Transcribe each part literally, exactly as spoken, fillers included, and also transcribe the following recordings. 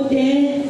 te.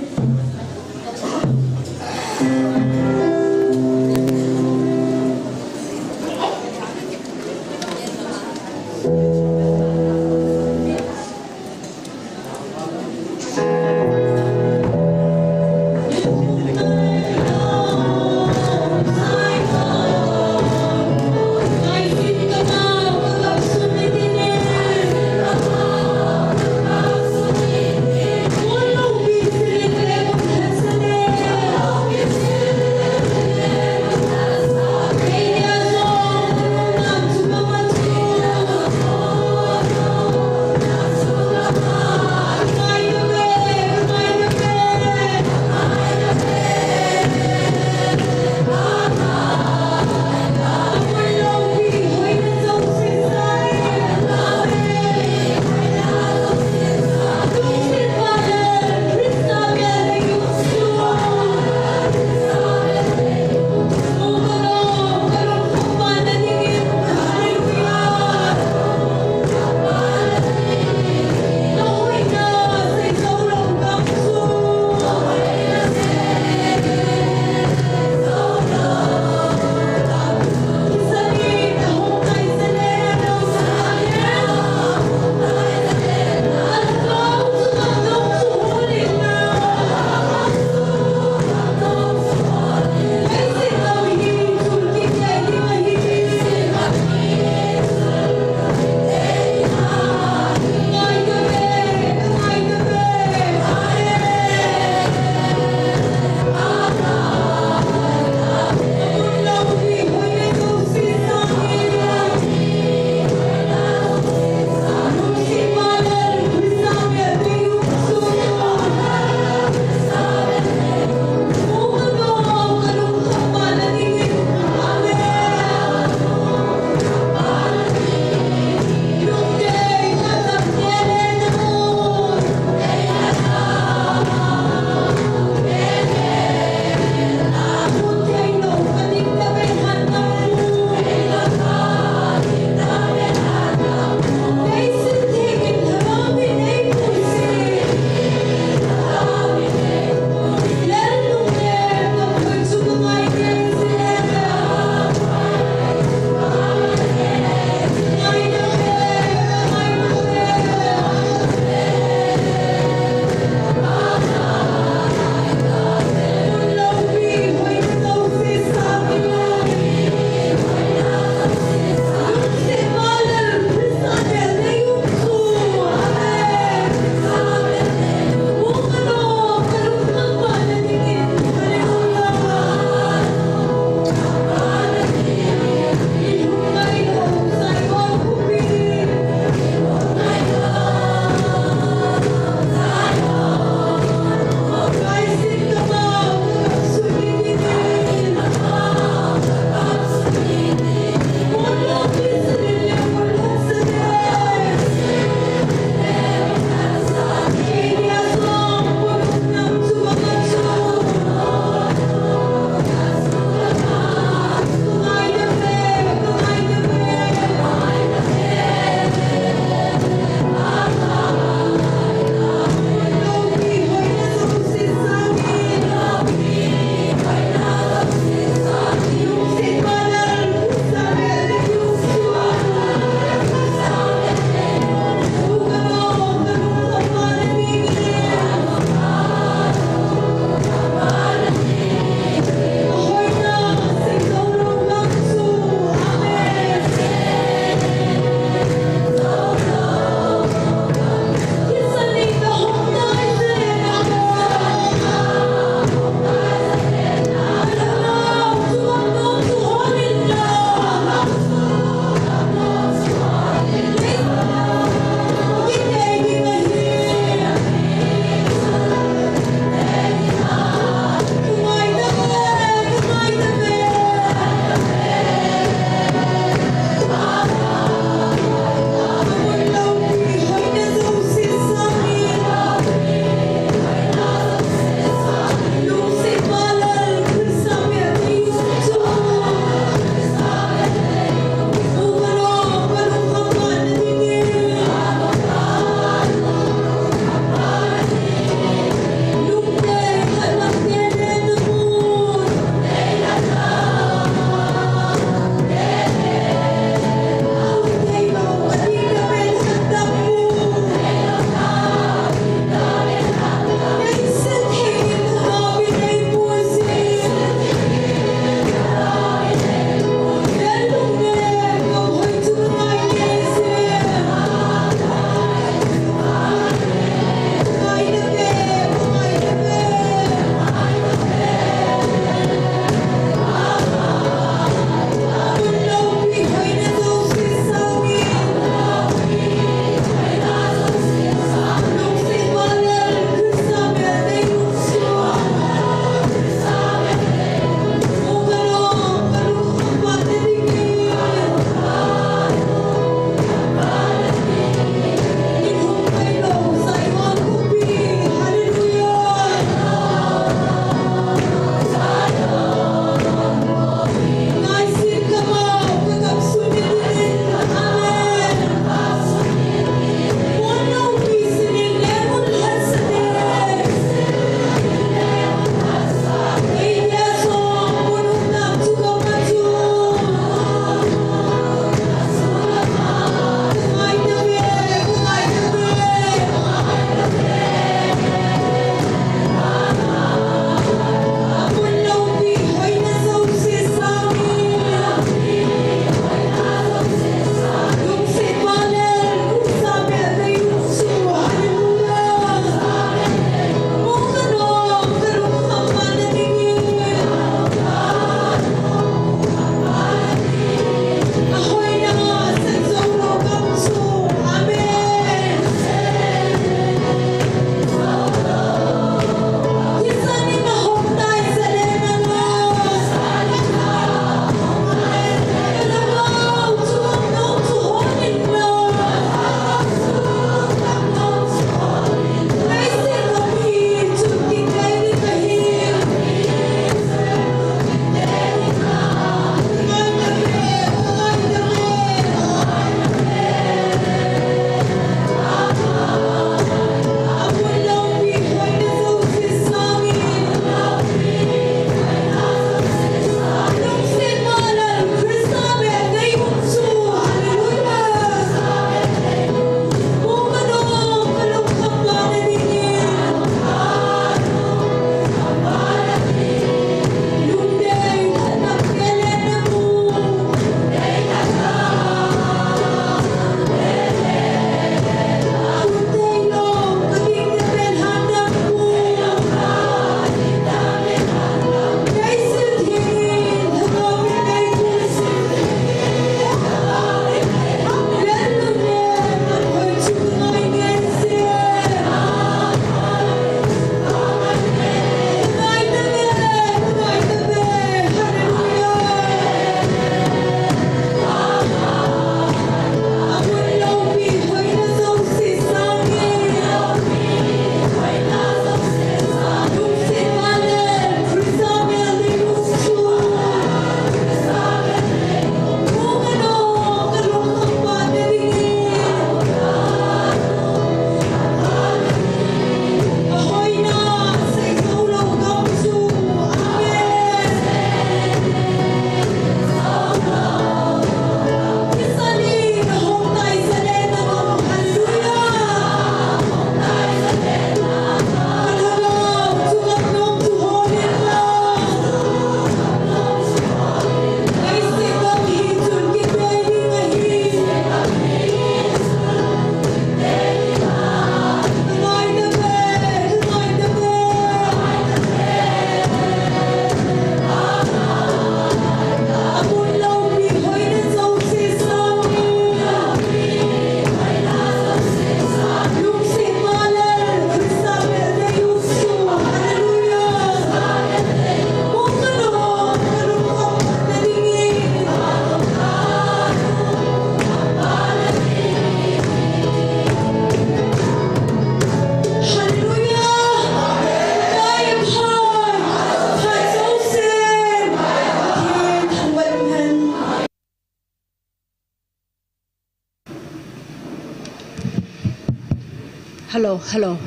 Hello, hello.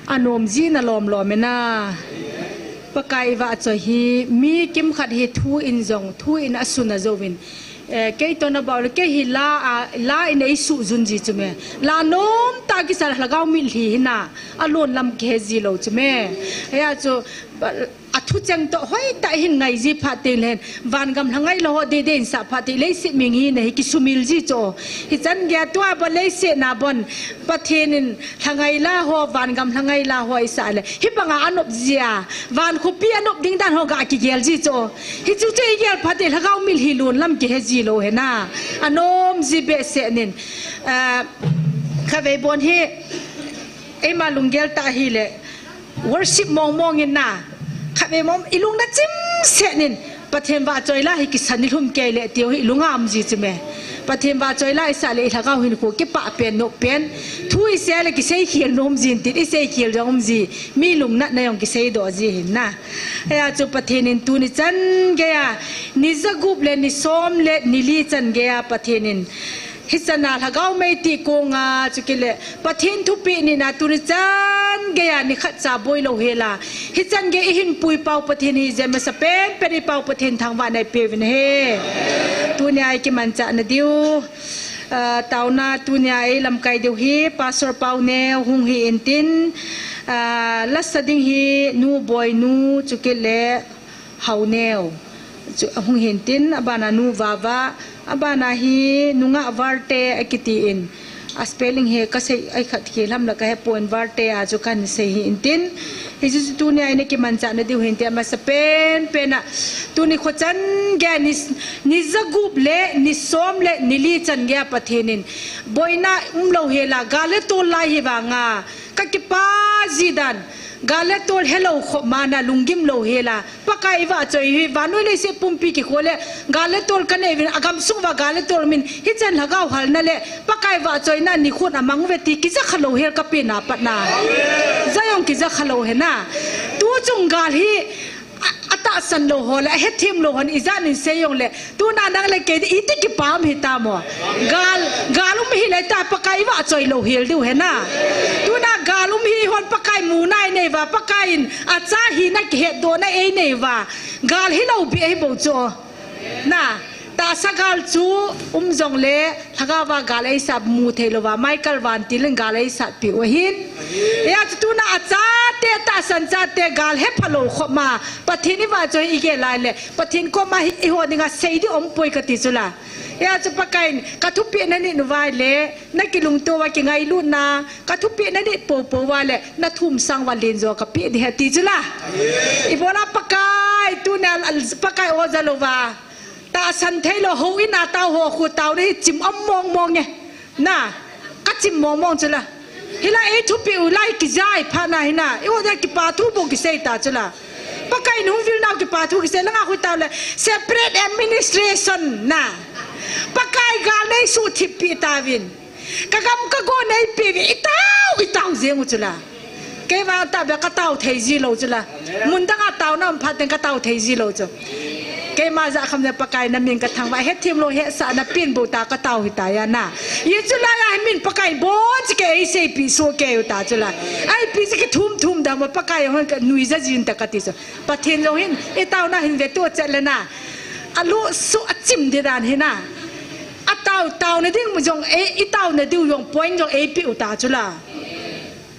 Anom jin alom lom e na. Pakai vahchoi hi mi kimkhat hi thu in jong, thu in asun ajouvin. Eh, kei toh nabol le, kei hi la a, la in eisuh jun ji chu me. La nomtah kisa lhagao mitlhi hi na, alon lam kihe ji lou chu me. Hia chu, athu cheng toh hoitah hin ngai ji phat teng le, vangam lhangai la ho deidei in sah phat teng, leiset mitlhi na hi kisumil ji chu. Hichan gei tua bon leiset na bon, Pathen in lhangai la ho, vangam lhangai la ho eisah le, hibanga anop ji a, van khopi anop ding dan ho ga kigel ji chu. Hichu chu igel phat teng lhagao mitlhi lon lam kihe ji lou hi na. Anom ji behseh in. Ah, khatvei bon hi, eima lunggel tah hile, worship mong mong in na, khatvei mong, ilung na chim set in, Pathen vahchoi la hi kisan ilhum kei le tiu hi ilunga um ji chu me. Pathen vahchoi la isah le ilhagao hinkho kipah pen, nop pen. Thu isei le kisei khel nom jin tin, isei khel jong um ji. Mi lungnatna jong kisei doh ji hin na. Hia chu Pathen in tuni chan gei a, ni jagup le ni som le ni li chan gei a Pathen in Hichan a lhagao mei ti kong a, chukit le Pathen thupeh ni na tuni chan gei a nikhat cha boi lou hel a. Hichan gei ihin pui pau Pathen hi jeh a masa pen pen i pau Pathen thangvahna i peuvin ahi. Tuni a i kimanchah na diu. Ah, taona tuni a i lamkai diu hi Pastor Pauneo hung hi intin, ah, lasa ding hi Nu Boinu chukit le Hauneo. Chu, hung hi intin, abana Nu Vava, abana hi nungah Varte akiti in. A spelling hi kasei, ai khat khel ham la kahe pon, Varte a chu kahin sei hi intin. Hichu chu tuni a i na kimanchah na diu hi intin, amasa pen pen a. Tuni kho chan gei ni, ni jagup le, ni som le, ni li chan gei a Pathen in boina um lou hel a, gal le tol lai hi vang a. Ka kipah ji dan, gal le tol helou khop ma na lunggim lou hel a, Pakai vahchoi hi, vannoi leiset pumpi kikhol le, gal le tol ka nei uvin, agamsung uva gal le tol min, hichan lhagao halna le, Pakai vahchoina nikhon amang uve ti, kija kha lou hel ka pen a pat na. Jong kija kha lou hi na. Tu chung gal hi, a, atahsan lou ho le, ahethem lou hon, ijat in sei jong le, tuna nang le kei iti kipah um hita mo. Gal, gal um hi le ta Pakai vahchoi lou hel diu hi na. Tuna gal um hi hon Pakai muna i nei uva, Pakai in acha hina kihetdohna ei nei uva. Gal hilou beh hi bou chu. Na, tahsa gal chu um jong le, lhagao va gal eisat mu thei lou va, Michael Vantil in gal eisat peh u ahin. Hia chu tuna achate, tahsan chate gal hepha lou khop ma, Pathen i vahchoi i gel lai le, Pathen koma hi, i ho dinga sei ding um poi kati chu la. Hia chu Pakai in, ka thupeh na nit uva le, na kilungto uva kingailutna, ka thupeh na nit popo uva le, na thum sang uva len jo ka peh ding ahi ti chu la. I bol a Pakai, tuna Pakai o ja lou va. Tahsan thei lou houin a tao ho khu tao ding hi chim um mong mong e. Na, ka chim mong mong chu la. Hi la ei thupeh u lai kijai pha na hi na. I ho dia kipa thu bou kisei ta chu la. Pakai in hung vil nau kipa thu kisei la nga khu tao le. Separate administration na. Pakai gal nei suhthip peh tauvin. Ka gam ka go nei peh uvin i tao, i tao jeng u chu la. Kei vang tah beh ka tao thei ji lou chu la. Mun dang a taona um phat teng ka tao thei ji lou chu. Keima jahkham le Pakai na min ka thangvah, hethem lou hetsah na pen bou ta ka tao hita ya na. Ye chu la ya hi min Pakai bon chi kei ei seipeh soh kei u ta chu la. Ei peh chi kithum thum da mo Pakai hon ka nuija jin ta kati chu. Pathen jong hin, i taona hin veto chet le na. Alu su achim ding dan hi na. Atao, taona ding mu jong, ei, i taona diu jong, point jong ei peh u ta chu la.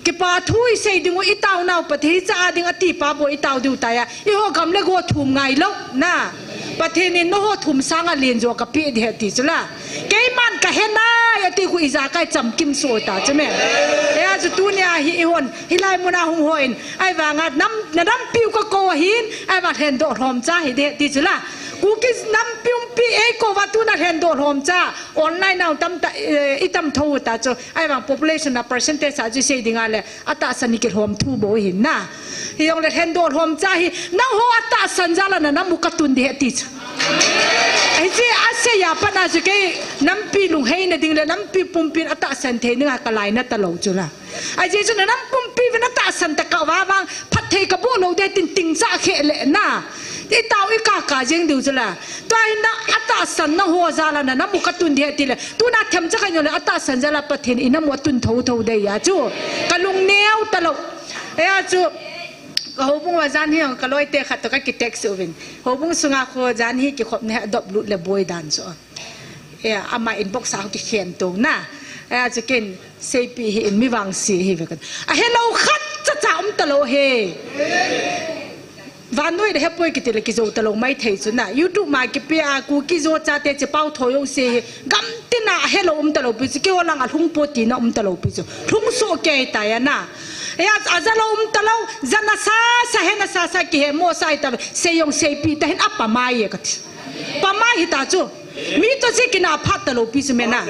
Kipa thu i sei ding u, i taonau Pathen cha a ding ati pa bou i tao diu ta ya. I ho gam le go thum ngai lou, na. Pathen in nangho thum sanga len jo ka peh ding ahi ti chu la. Keiman ka he nai ati khu ijakai chamkim soh ta chu me. Hia chu tuni a hi i hon, hilai mun a hung ho in. Ahivanga nam, na nampiu ka kou ahin, ahivang lhendoh lhomcha hi ding ahi ti chu la. Kuki nampi umpi ei kou va tuna lhendoh lhomcha. Online a tam ta, eh, i tam tho u ta chu. Ahivang population a percentage a chu sei ding a le. Atahsan hi kilhom thu bou ahin na. Hijongle lhendoh lhomcha hi, nangho atahsan jal a na nam u ka tun ding ahi ti chu. Hiche asei a pat na chu kei nampi lungheina ding le nampi pumpin atahsan thei dinga ka lainat talou chu la. Ajeh chu na nam pumpi uvin atahsan ta ka uva vang phatthei ka bol lou ding tin tingcha khe le na. I tao i kaka jeng diu chu la. Tua hin na atahsan na ho jal a na, namu katun ding ahi ti le. Tuna themcha khat in jong le atahsan jal a Pathen in namu atun thotho ding ahi chu. Kalung neo talou. Hijeh chun, ka houbung uva jan hi jong ka loite khat toh ka ki text uvin. Houbung sunga khu jan hi kikhopna hi adop lut le boi dan chu. E, ama inbox a kikhen tou na. Hijeh chun ken seipeh hih in mi vangse hi ve kan. Ahelou khat cha cha um talou hi. Vannoi le hepoi kiti le kijou talou maithei chu na. YouTube ma kipe a Kuki-Zo chate chepao tho jouse hi. Gam tina ahelou um talou pi chu. Keiho lang alhung poi tina um talou pi chu. Lhung soh kei tai a na. Hijeh chun ajalou um talou. Jana sasa hena sasa kihe mo sai ta. Sei jong seipeh ta hin apamai e kati. Pamai hita chu. Mi toh chekina phat talou pi chu me na.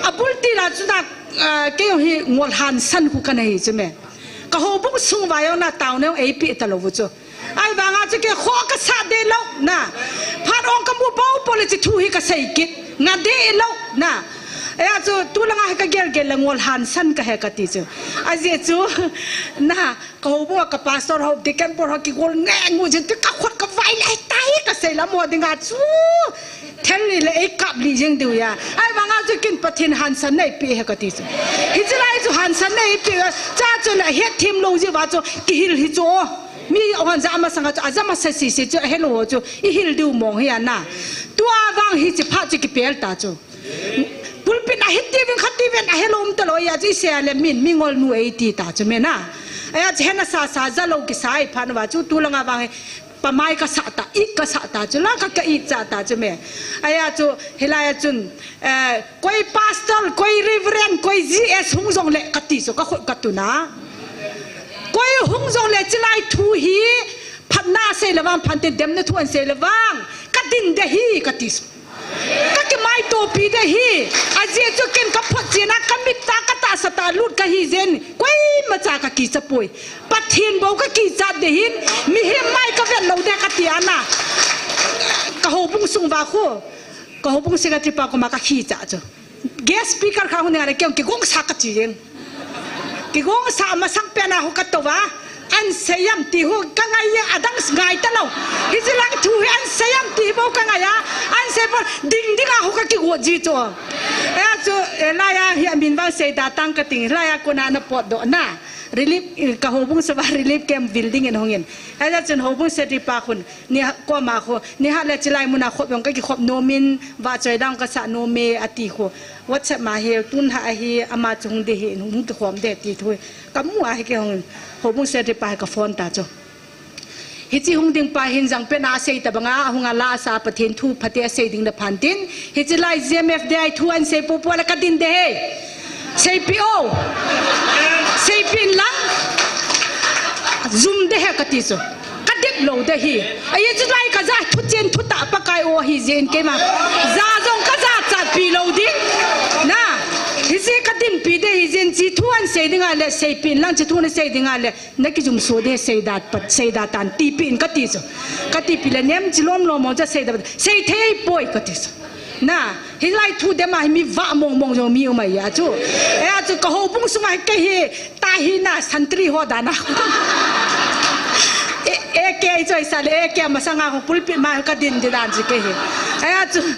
Abul til a chu na, ah, kei jong hi ngol hansan khu kana hi chu me. Ka houbung sung uva jong na taona jong eipeh talou chu. Ahivanga chu kei kho kasa deh lou na. Phat ong kamu bou bou le chu thu hi kasei kit. Nga deh lou na. Hijeh chun tulanga hi kagel gel le ngol hansan kahi kati chu. Ajeh chu na Ka houbung a ka pastor ho, deacon bor ho kigol nge ngu jin ti ka khut ka vai le tai ka sei lam ho dinga chu. Thel ni le ei kap li jing diu ahi. Ahivanga chu ken Pathen hansan nei pe hi kati chu. Hiche lai chu hansan nei pe cha chu le het thim lou jeh uva chu kihil hi chu. Mi hon ja masanga chu aja masa sese chu ahelou ho chu ihil diu mong hi ana. Tua vang hiche phat chu kipel ta chu. Pulpit a hiti vin khati vin ahelou um talou ahi chu isei le min mingol nu eiti ta chu me na. Hijeh chun hena sasa jalou kisa i phat uva chu tulanga vang hi pamai kasa ta, it kasa ta chu la ka, ka it cha ta chu me. Hijeh chun hilai a chun, eh, koi pastor, koi reverend, koi G S hung jong le kati chu ka khut ka tun a. Koi hung jong le chilai thu hi phatna sei le vang phantin demna thu ahin sei le vang ka din ding ahi kati chu. Ka kimaitopi ding ahi, ajeh chu ken ka photchen a, ka mit a, ka tahsa a lut kahi jeh in, koima cha ka kicha poi. Pathen bou ka kicha ding ahin, mihem mai ka vet lou ding kati ana. Ka houbung sung uva khu, ka houbung secretary pa koma ka kicha chu. Guest speaker kha hung ding a le kei kigongsa kati jeng. Kigongsa masang pen a khu ka tou va. Ahin sei am ti khu ka ngai jeng, adang ngai talou. Hiche lang thu hi ahin sei am ti bou ka ngai a. Ahin sei bou ding ding a khu ka kigo ji chu. Hijeh chun, eh, hilai a hi amin vang Seida Tang kati, hilai a kona na potdoh na. Relief, eh, ka houbung sung uva relief camp building in hung in. Hijeh chun houbung secretary pa khun, ni ha, koma khu, ni ha le chilai muna khop jong ka kikhop nom in, vahchoi dang kasa nom e ati khu. WhatsApp ma hi, tun ha ahi, ama chu hung ding ahi, hung kikhom ding ti thu. Ka mu a hi kei hung, houbung secretary pa hi ka phone ta chu. Hiche hung ding pa hin jangpen a asei tabanga, ahung a la asa Pathen thu phatah a sei ding le phantin. Hiche lai G M F D I thu ahin sei popo le ka din ding ahi. Seipeh o. Seipeh in lang. Jum ding ahi kati chu. Ka dip lou ding ahi. Ajeh chu lai ka ja thuchen thutah Pakai o ahi jeh in keima. Ja jong ka jachat pi lou ding. Na. Hiche ka dinpi ding ahi jeh in hiche thu ahin sei ding a le seipeh in lang hiche thu ahin sei ding a le. Na kijumso ding Seida Pat, Seida Tang tipeh in kati chu. Kati peh le nem chi lom lom mo cha Seida Pat, sei thei poi kati chu. Na, hilai thu dem a hi mi vah mong mong jong mi um ahi a chu. Hijeh chun ka houbung sunga hi kei hi, ta hi na santri ho dan a. E, A K choi sa le, A K masanga ho pulpit ma ka din ding dan chu kei hi. Hijeh chun,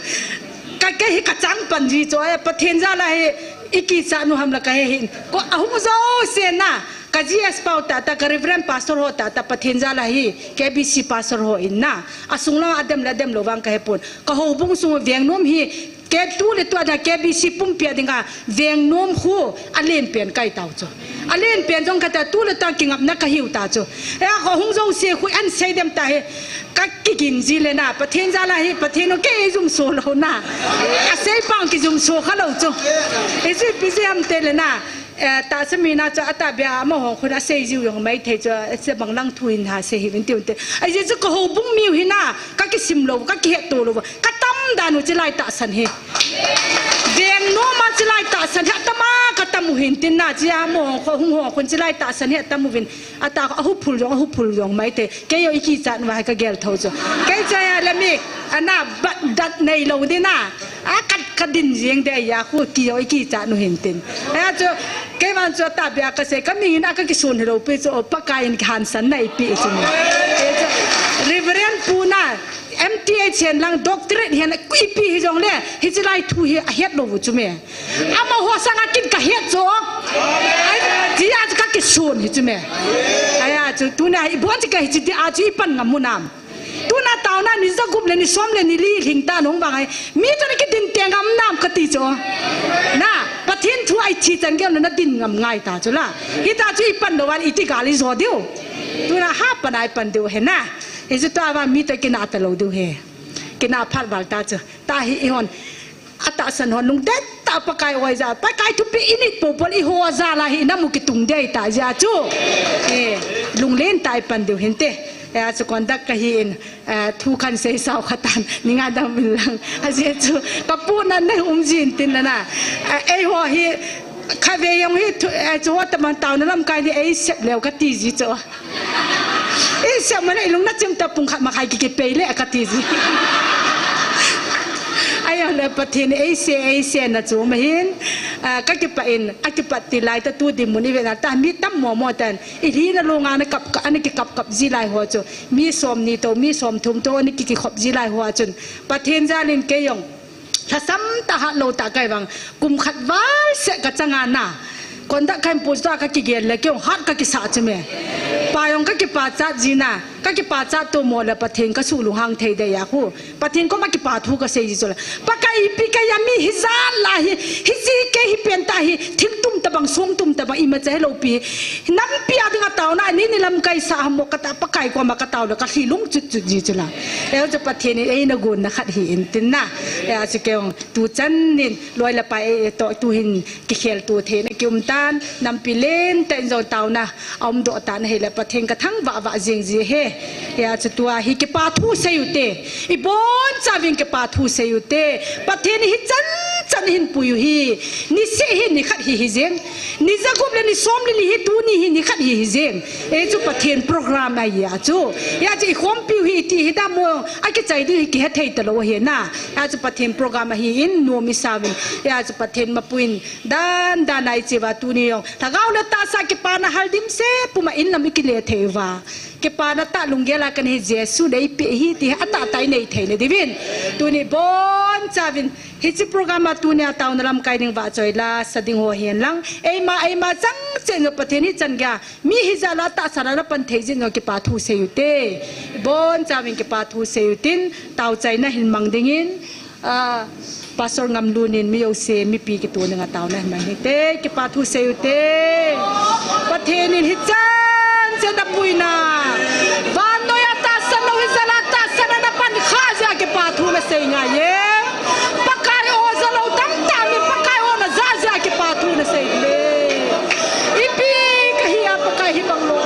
ka kei hi ka chang pan ji chu, eh, Pathen jal a hi, i kicha nu ham la ka he hin. Ko ahung jouse na, Ka G S pau tah tah, ka Reverend Pastor ho tah tah, Pathen jal a hi, K B C Pastor ho in na. Asung lang a dem le dem lou vang ka he pon. Ka houbung sung veng nom hi, ke tu le tu a ding a K B C pumpi a ding a, veng nom khu, alen pen kai tau chu. Alen pen jong ka ta tu le tu a kingapna ka hiu ta chu. E a ka hung jouse khu ahin sei dem ta hi, ka kigin ji le na, Pathen jal a hi, Pathen o ke ei jumso lou na. Asei pang kijumso kha lou chu. Ei jui pi jui am te le na. Eh, tahsa mi na chu atahbeh a amaho khun asei jiu jong maithei chu, eh, se bang lang thu in ha sei hih un ti un te. Ajeh chu ka houbung miu hi na, ka kisim lou, ka kihet to lou, ka tam dan u chilai tahsan hi. Veng nom a chilai tahsan hi, atam a ka tam u hin tin na chia mo kho hung ho khun chilai tahsan hi atam uvin. Ata ahuphul jong, ahuphul jong mai te. Kei jong i kichat uva hi ka gel tho chu. Kei cha ya le mi, ana bat dat nei lo di na. A kat ka din jing de ya khu ki jong i kichat u hin tin. Ya chu, kei vang chu tabia ka sei, ka mi hin a ka kisun hi lo pi chu, o Pakai in kihansan na ipi chu mi. Kei chu, Reverend Pu na, M T H hen lang, doctorate hen, ipi hi jong le, hichi lai thu hi ahet lo chu mi. Amaho sanga kin ka het chu. Ai, ti a chu ka kisun hi chu mi. Ai a chu, tuna hi, bon chi ka hi chi ti a chu i pan ngam mu nam. Tuna taona ni jagup le ni som le ni li lhing ta nung vang ai. Mi tuna kidin te ngam nam ka ti chu. Na, Pathen thu ai chi chan gel na din ngam ngai ta chu la. Hita chu i pan lo wan i ti gal i jo diu. Tuna ha pan ai pan diu he na. Hichu tua vang mi to kina ta lo diu he. Kina phat val ta chu. Ta hi i hon. Atahsan hon lungdet ta Pakai oi ja. Pakai thupi i nit po pol i ho ja la hi na mu kitung dei ta ja chu. Eh, lunglen ta i pan diu hin te. Eh, a chu conduct ka hi in, eh, thu khan sei sao kha tan. Ni nga dam in lang. A je chu ka pu na na um jin tin na na. Eh, ei ho hi kha ve jong hi thu, eh, chu ho ta man taona lamkai ni ei sep leo ka ti ji chu. I sep ma le i lung na chim ta pung khat ma khai ki ki pei le ka ti ji. Ai le Pathen ei se, ei se na chu ma hin. Ah, ka kipah in, a kipat ti lai ta tu di mun i ve na ta mi tam mo mo tan. I hi na lo nga na kap ka, ani ki kap kap ji lai ho chu. Mi som ni to, mi som thum to, ani ki ki khop ji lai ho chun. Pathen jalin kei jong. Lhasam ta hat lo ta kai vang. Kum khat val se ka changa na. Konda kai pu ta ka kigel le kei jong hat ka kisa chu me. Pa jong ka kipachat ji na. Ka kipachat to mo le Pathen ka su lunghang thei de ya khu. Pathen koma kipa thu ka sei ji chu la. Pakai pi ka ya mi hi jat la hi. Hi ji ke hi pen ta hi. Thil tum ta bang song tum ta bang i ma chai lo pi. Nampi a dinga taona ni ni lamkai sa ham mo ka ta Pakai koma ka taona ka hli lung chut chut ji chu la. E chu Pathen in ei na gon na khat hi in tin na. E a chu kei jong tu chan nin loi le pai e to tu hin kikhel tu thei na ki um tan. Nampi len ta in jong taona. A um doh tan ahile Pathen ka thangvah vah jing ji he. Hia chu tua hi kipa thu sei u te. I bonchauvin kipa thu sei u te. Pathen hi chan chan hin pui u hi. Ni seh hi ni khat hi hi jeng. Ni jagup le ni som le li hi tuni hi ni khat hi hi jeng. E chu Pathen program ahi a chu. Hia chu i khompi u hi ti hi da mo. A kichai diu hi kihe thei ta lo hi na. Hia chu Pathen program ahi in nom i sauvin. Hia chu Pathen mapuin Dan dan a i chi uva tuni jong. Lhagao le tahsa kipana hal dimset puma in lam i kile thei uva. Kipana tah lunggel a kan hi Jesu nei pe hi ti a tah tah i nei thei na diuvin. Tuni bonchauvin. Hiche program a tuni a taona lamkai ding vahchoi la sa ding ho hen lang. Eima, eima chang cheh jong Pathen hi chan gei a. Mi hi jat la tahsa la pan thei jin jong kipa thu sei u te. Bonchauvin kipa thu sei u tin. Taochaina hin mang dingin. Ah, Pastor Ngamlun in mi jouse mipi kitoh dinga taona hin mang hite, kipa thu sei u te. Pathen in hichan chan a puina. Vannoi a tahsan lou hi jat la tahsan a na pan kha jeh a kipa thu na sei ngai e. Pakai o ja lou tamtah in Pakai o na ja jeh a kipa thu na sei le. Ipi kahi a Pakai hi bang lou.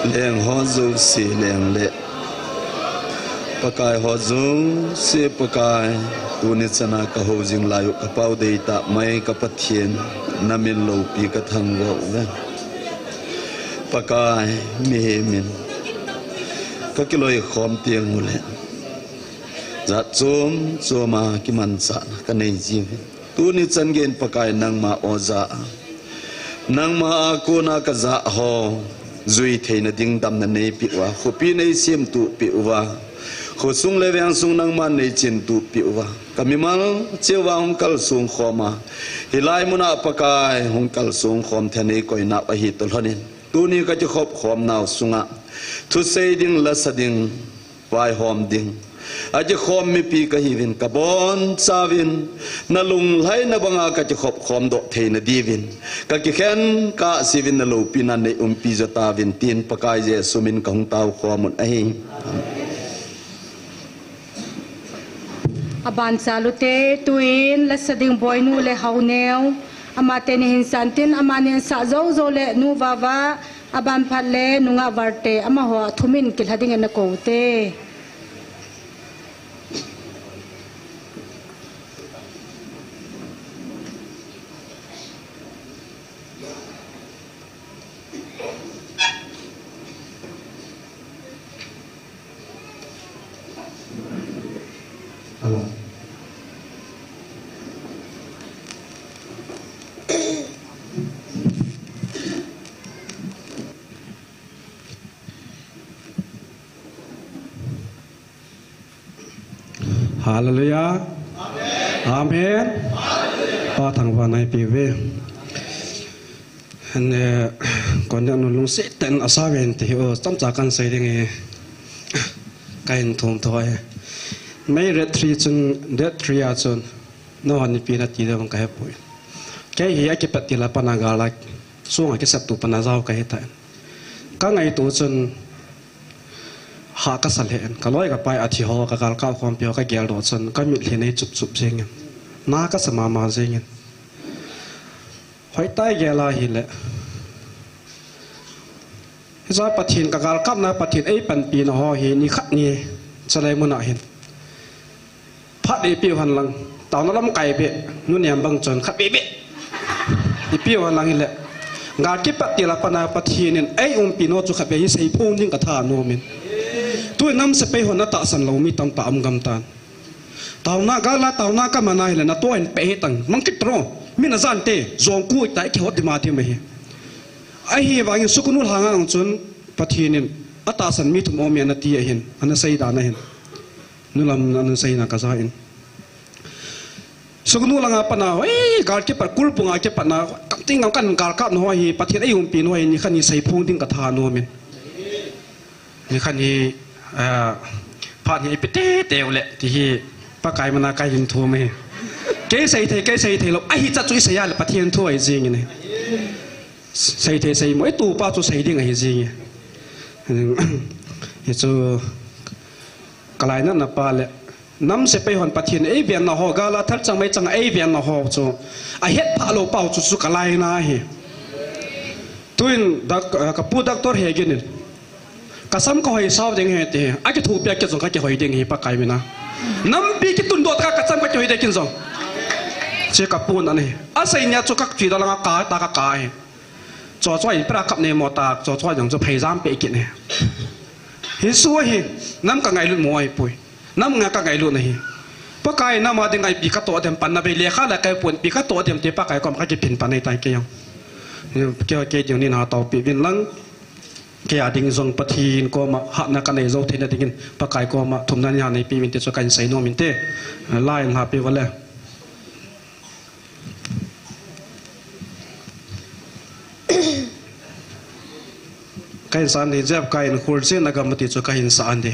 Leng ho jouse leng le Pakai ho jouse Pakai, tuni chana kahou jing lai u ka Pau deitah mai ka Pathen, na min loupi ka thangvah uve. Pakai, mihem in ka kiloikhom teng u le jat chom chom a kimanchahna ka nei jiuve. Tuni chan geiyin Pakai nangma oja a, nangma a kona ka jah ho jui theina ding damna neipeh uva, khopi neisemtup peh uva, khosung le vengsung nangman neichintup peh uva, ka mimal cheh uva hung kalsong khom a, hilai muna Pakai hung kalsong khom thei neikoi nau ahi toh lhonin, tuni ka kikhop khom nau sunga thusei ding, lasa ding, vaihom ding a kikhom mipi ka hiuvin, ka bonchauvin, na lunglhaina banga ka kikhop khom doh theina diuvin, ka kikhen kah jiuvin, na loupina nei umpi jo tauvin tin Pakai Jesu min ka hung tao khom un ahi. Aban chal u te, tuin lasa ding Boinu le Haoneo, amateni hin san tin, amani hin sah jou jou le Nu Vava, aban phat le Nu Ngahvalte, amaho a thumin kilha dingin na kou te. Hallelujah. Amen. Pa thangvah neipe uve. Hin, eh, kon ding nu lungset tah in asa ven ti hi o, chomcha kan sei ding e. Ka hin thum tho e. May date three chun, date three a chun, nahon ipi nati diu vang ka hepoi. Kei hi akipat til a pat na gal a, song a kisep tu pat na jao ka hitan. Ka ngaito chun, ha ka sa lheh in, ka loi ka pai a thi ho, ka galkap khompi ho, ka geldoh chun, ka mitlhi nei chup chup jeng in. Na ka sa mama jeng in. Hoitai gel a hile. Hiche Pathen ka galkapna, Pathen eipanpina ho hi, nikhat ni, chalai muna hin. Phat ipi u hen lang, taona lamkai beh, nu nem bang chun khat beh beh. Ipi u hen lang hile. Gal kipat til a pat na Pathen in ei umpi nau chu khat beh hi seiphong ding ka tha nom in. Tui nam sepai hon na tahsan lou mi tamtah um gam tan. Taona gal a taona ka man a hile na to in pe hi tang. Mang kit ro. Mi na jan te, jong ku ta ki hot di ma ti ma hi. Ahivangin Sukhnu lhanga ang chun Pathen in atahsan mi thum um e ana ti ahin, ana sei dan ahin. Nu lam ana seina ka ja in. Sukhnu langa pat na, ei, gal kipat, kulpung a kipat na, kam ting kam kan galkap nau hi, Pathen ei umpi nau hi, nikhat ni seiphong ding ka tha nom in. Nikhat ni, ah, phat hi ipi tei tei u le, ti hi, Pakai mana ka hin thum e. Kei sei thei, kei sei thei lou, ahi chat chu i sei a le Pathen thu ahi jing in e. Sei thei sei mo, i tupa chu sei ding ahi jing e. Hichu, ka lainatna pa le, nam sepai hon Pathen ei venna ho, gal a thal chang mei chang ei venna ho chu, ahet pha lou pau chu chu ka laina ahi. Tuin dak-, ka pu doctor Hegin in, ka sam ka hoi sao ding ahi ti, akithopi a kei jong ka kihoi ding ahi Pakai mina. Nampi kitundoh tah a ka sam ka kihoi ding kei jong. Che ka pun ahi. Asei nia chu ka tui da langa ka ta ka ka ahi. Cho cho in pra kap ne mo ta, cho cho jong chu phei jam pe kit ne. Hichu ahi, nam ka ngailut mo ahi poi. Nam nga ka ngailut na hi. Pakai nama ding a ipi ka toh dem pan na bei lekha la kai pon pi ka toh dem ti Pakai kom ka kiphin pan nei tai kei jong. Kei kei ding ni na tao pi vin lang. Kei a ding jong Pathen koma hatna kanei jou theina dingin Pakai koma thumna nei ha neipe uvin ti chu kahin seinom inte. Line ha pe uvin le. Kahin sa ande, Jeff kahin khul chen a gam ati chu kahin sa ande.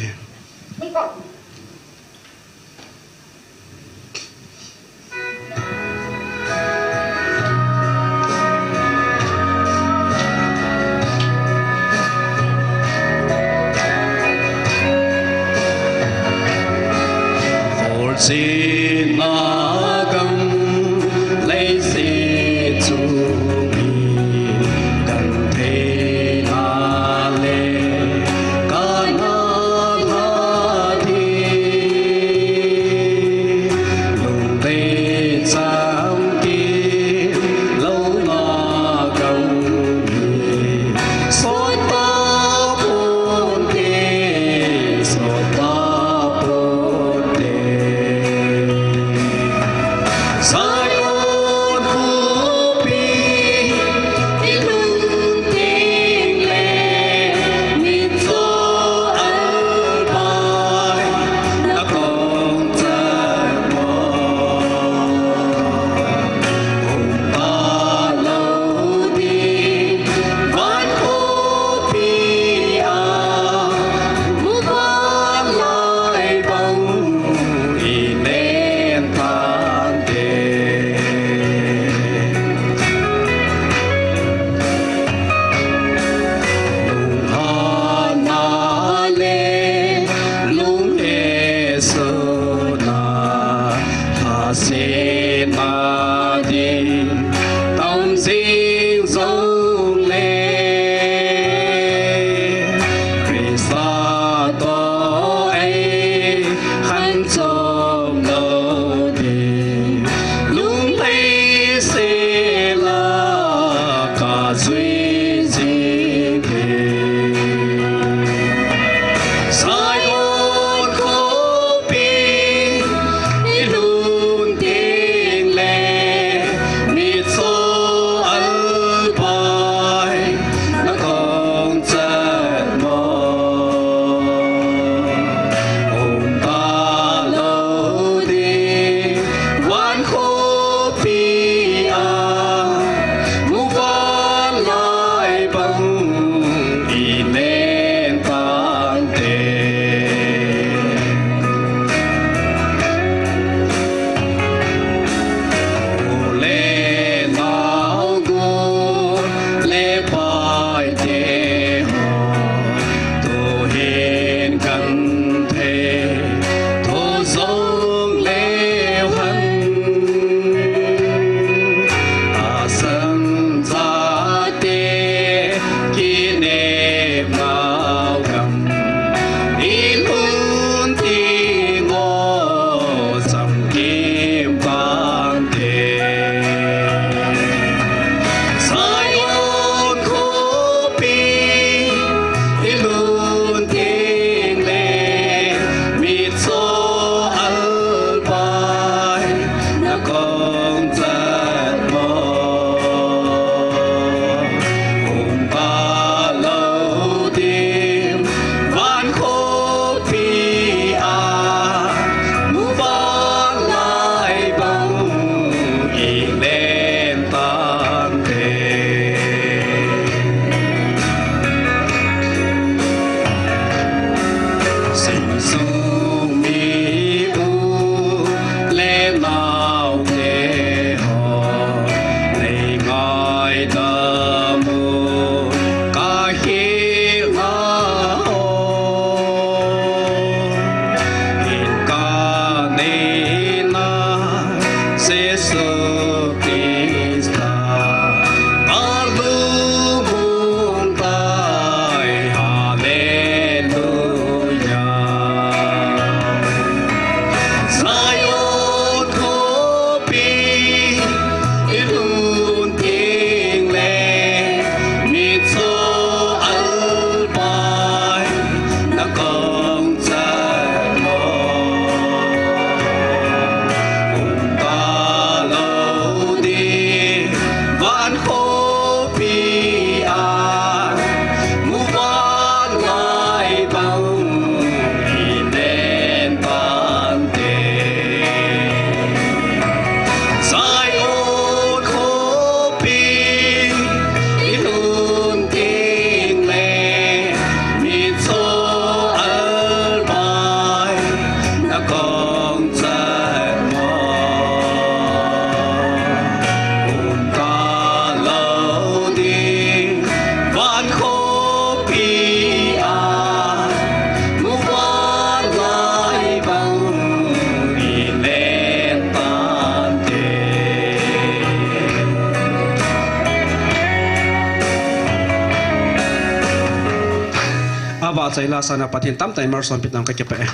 Achaila sana Pathen tamtah in malsom pi tauhen kakipah e.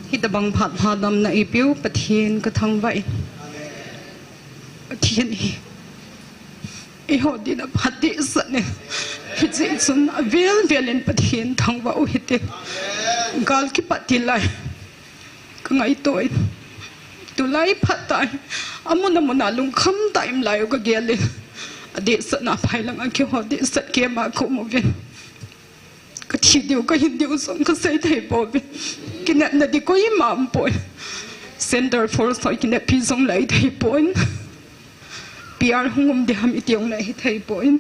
Hitobang phat lhadamna eipeu Pathen kathangvah e. Pathen hi eiho dinga phat dehset in, hijeh chun avel vel in Pathen thangvah u hite. Gal kipat til lai kangaito in, tulai phat tah hi amun amun a lungkham tah in um lai u kagel in, adehset na phai langa keiho dehset kema kaum uvin. Kathi diu, kahin diu jong kasei thei pouvin. Kinepna ding koima umpoi. Centre force ho kineppi jong lei thei poi. P R hung um ding ham iti jong lei hithei poi.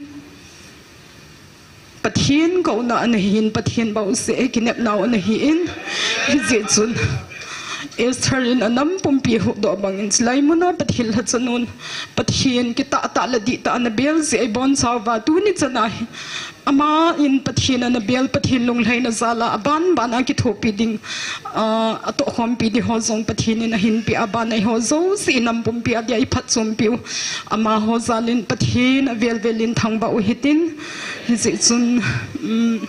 Pathen kouna ana hin, Pathen bouseh kinepnau ana hin. Hijeh chun Esther in anam pumpi huhdoh bangin, chulai muna Pathen lhacha nun, Pathen kitah tah le dihtah ana bel jeh a ibonchauva tuni chana hi Ama in Pathen ana bel, Pathen lunglhaina jal a, aban ban a kithopi ding, ah, atohkhompi ding ho jong Pathen in ahinpeh a, aban a eiho jouse inam pumpi a dia iphatchompiu, amaho jal in Pathen avel vel in thangvah u hitin, hijeh chun, um,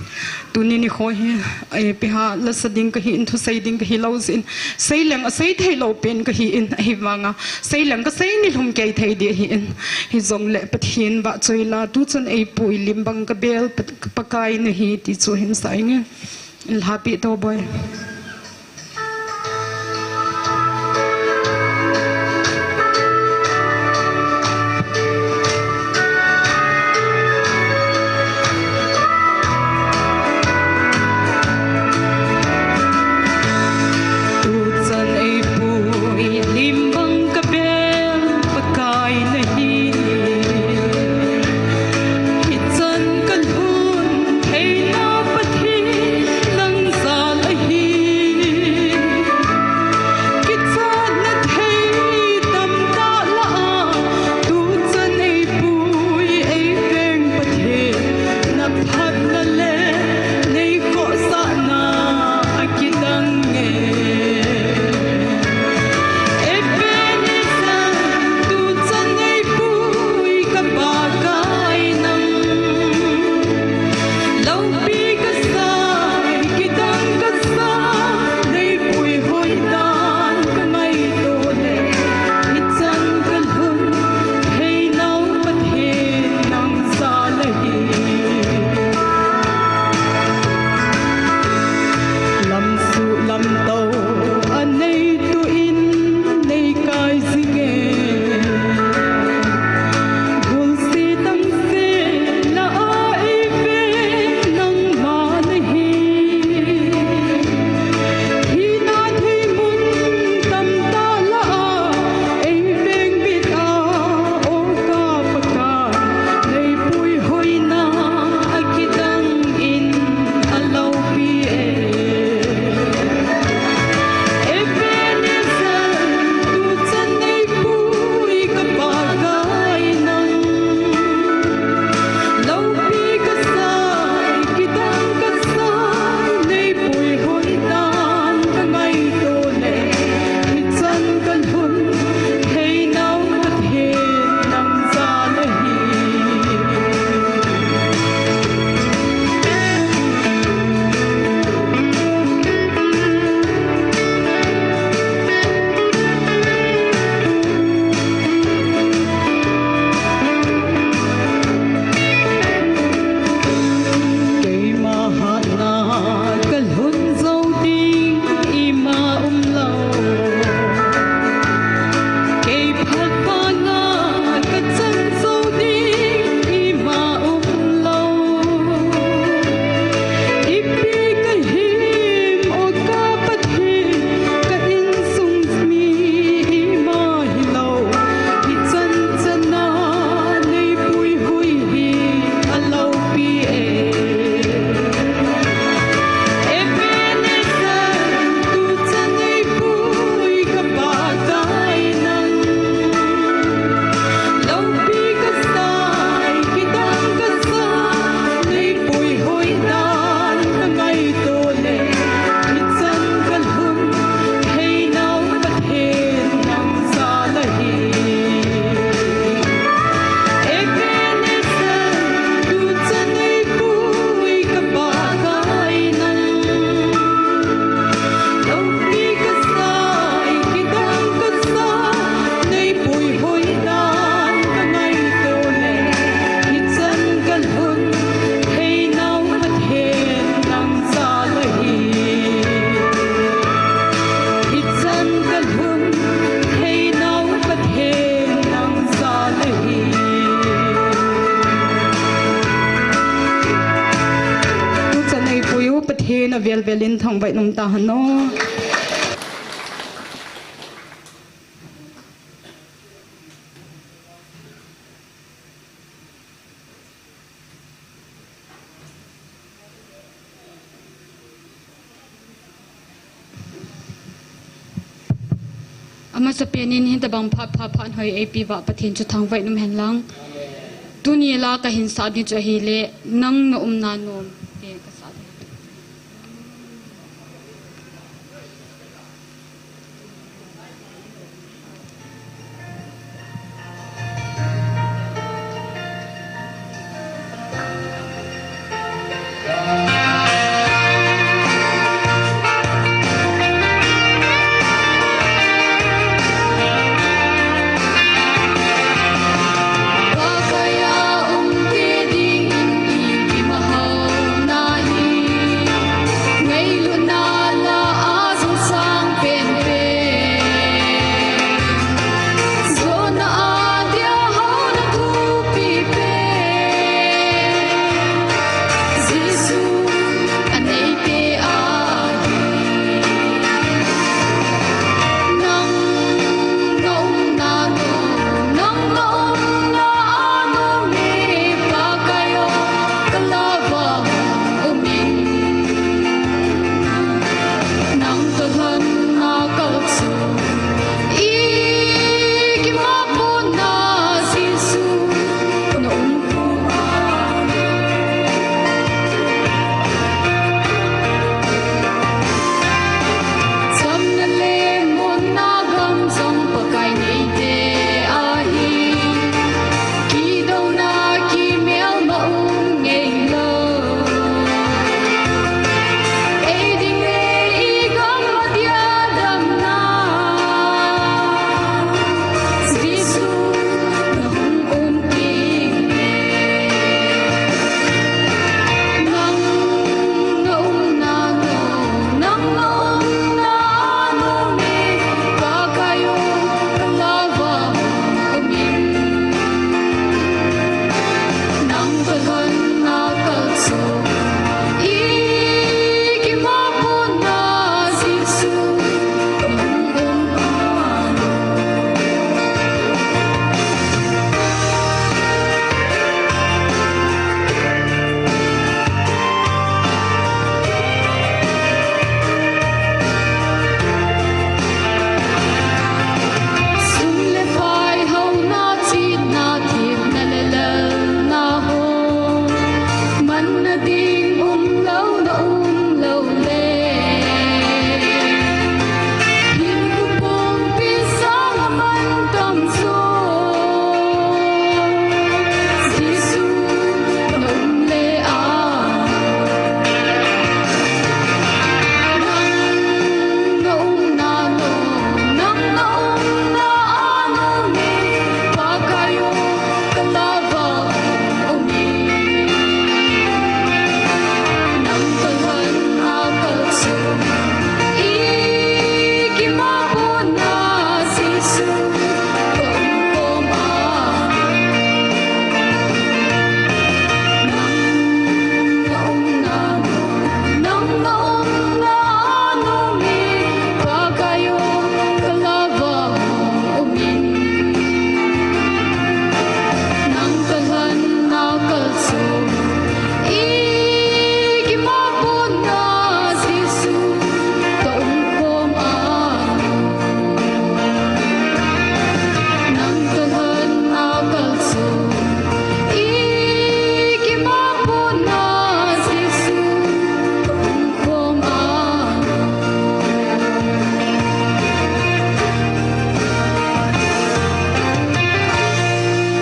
tuni nikho hi, eh, ipi ham lasa ding kahin, thusei ding kahi lou jeh in, seileng asei thei lou pen kahin, ahivanga seileng kasei nilhum kei thei ding ahin, hijongle Pathen vahchoila, tuchun eipui lim bang kabel, Pa-, Pakai nahi ti chu hin sa inge. Lhapi to boi. Tuchan eipui lim bang kabel Pakai nahi. Hichan kalhun theina Pathen nang jal ahi. Na velvel in thangvah in um tahen o. Amasapen in hitabang phat pha phat hoi eipe uva Pathen chu thangvah in um hen lang. Tuni la kahin sah ding chu ahile, nang na umna nom te kasah ding.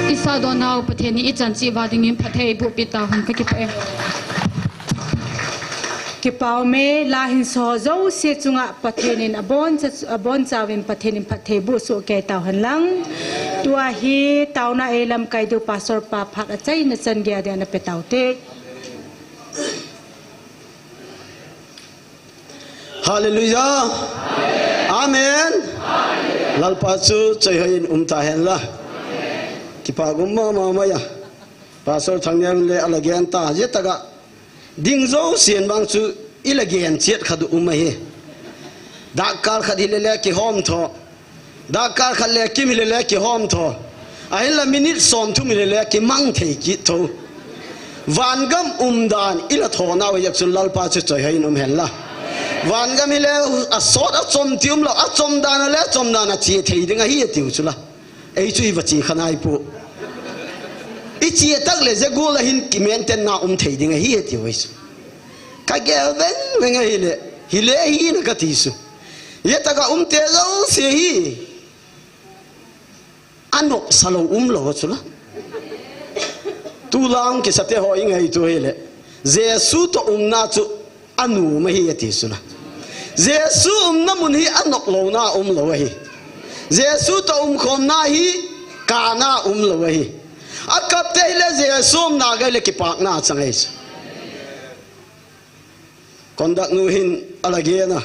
Isa donau Pathen in ichan cheh uva dingin phatthei eiboh peh tahen, kakipah e. Kipah ume, la hin so jouse chunga Pathen in abon cha, abon chauvin Pathen in phatthei boh soh kei tahen lang. Tua hi taona eilamkai diu Pastor pa phat achaina chan geiya ana pe taute. Hallelujah. Amen. Lalpa chu choi hoi in um tahen la. Kipah gum mama maiya. Pastor Thangneovin le ala gen ta, jeh tah a ding jousen vang chu ila gen chet khat um ahi. Dakkal khat hi lele kihom tho. Dakkal khat le kim hi lele kihom tho. Ahinla minute som thum hi lele kimang thei kit tho. Vangam umdan ila thonau hi jeh chun Lalpa chu choihoi in um hen la. Vangam hi le asot achom ti umlou, achom dan a le achom dan a che thei ding ahi atiu chu la. Ei chu iva che kha nai pu. I che tak le jeh gol a hin kimaintain na um thei ding ahi atiu ei chu. Ka gel veng veng ahile, hile hi na kati chu. Jeh tak a um te jouse hi. Anop sa lou umlou chu la. Tulang kisa te ho i ngaito hile. Jesu toh umna chu anom ahi ati chu la. Jesu umna mun hi anop louna umlou ahi. Jesu toh umkhomna hi kana umlou ahi. Akap te hile Jesu umna gei le kipakna chang ahi chu. Conductor nu hin ala gen a.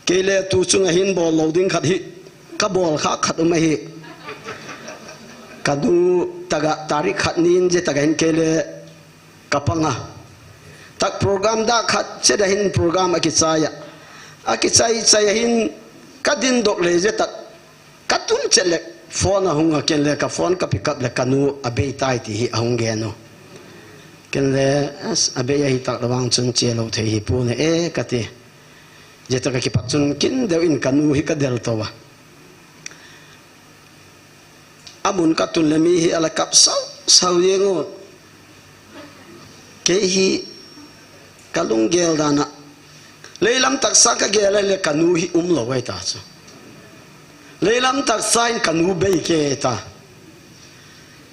Kei le tu chunga hin bol lou ding khat hi. Ka bol kha khat um ahi. Ka nu taga tarik khat nin jeh tak a hin kei le ka pang a. Tak program da khat chet a hin program akichai a. Akichai chai a hin ka din dok le jeh tak Ka tun chet le phone ahung a, ken le ka phone ka pick up le ka nu abei tai ti hi ahung gen u. Ken le, "As, abei ahi tak le vang chun che lou thei hi pu ne e," kati. Jeh tak a kipat chun kin deu in ka nu hi ka del to a. Amun ka tun le mi hi ala kap sau sau jeng u. Kei hi ka lunggel dan a. Leilam taksa ka gel le ka nu hi umlou ahi ta chu. Leilam taksa in ka nu bei kei ta.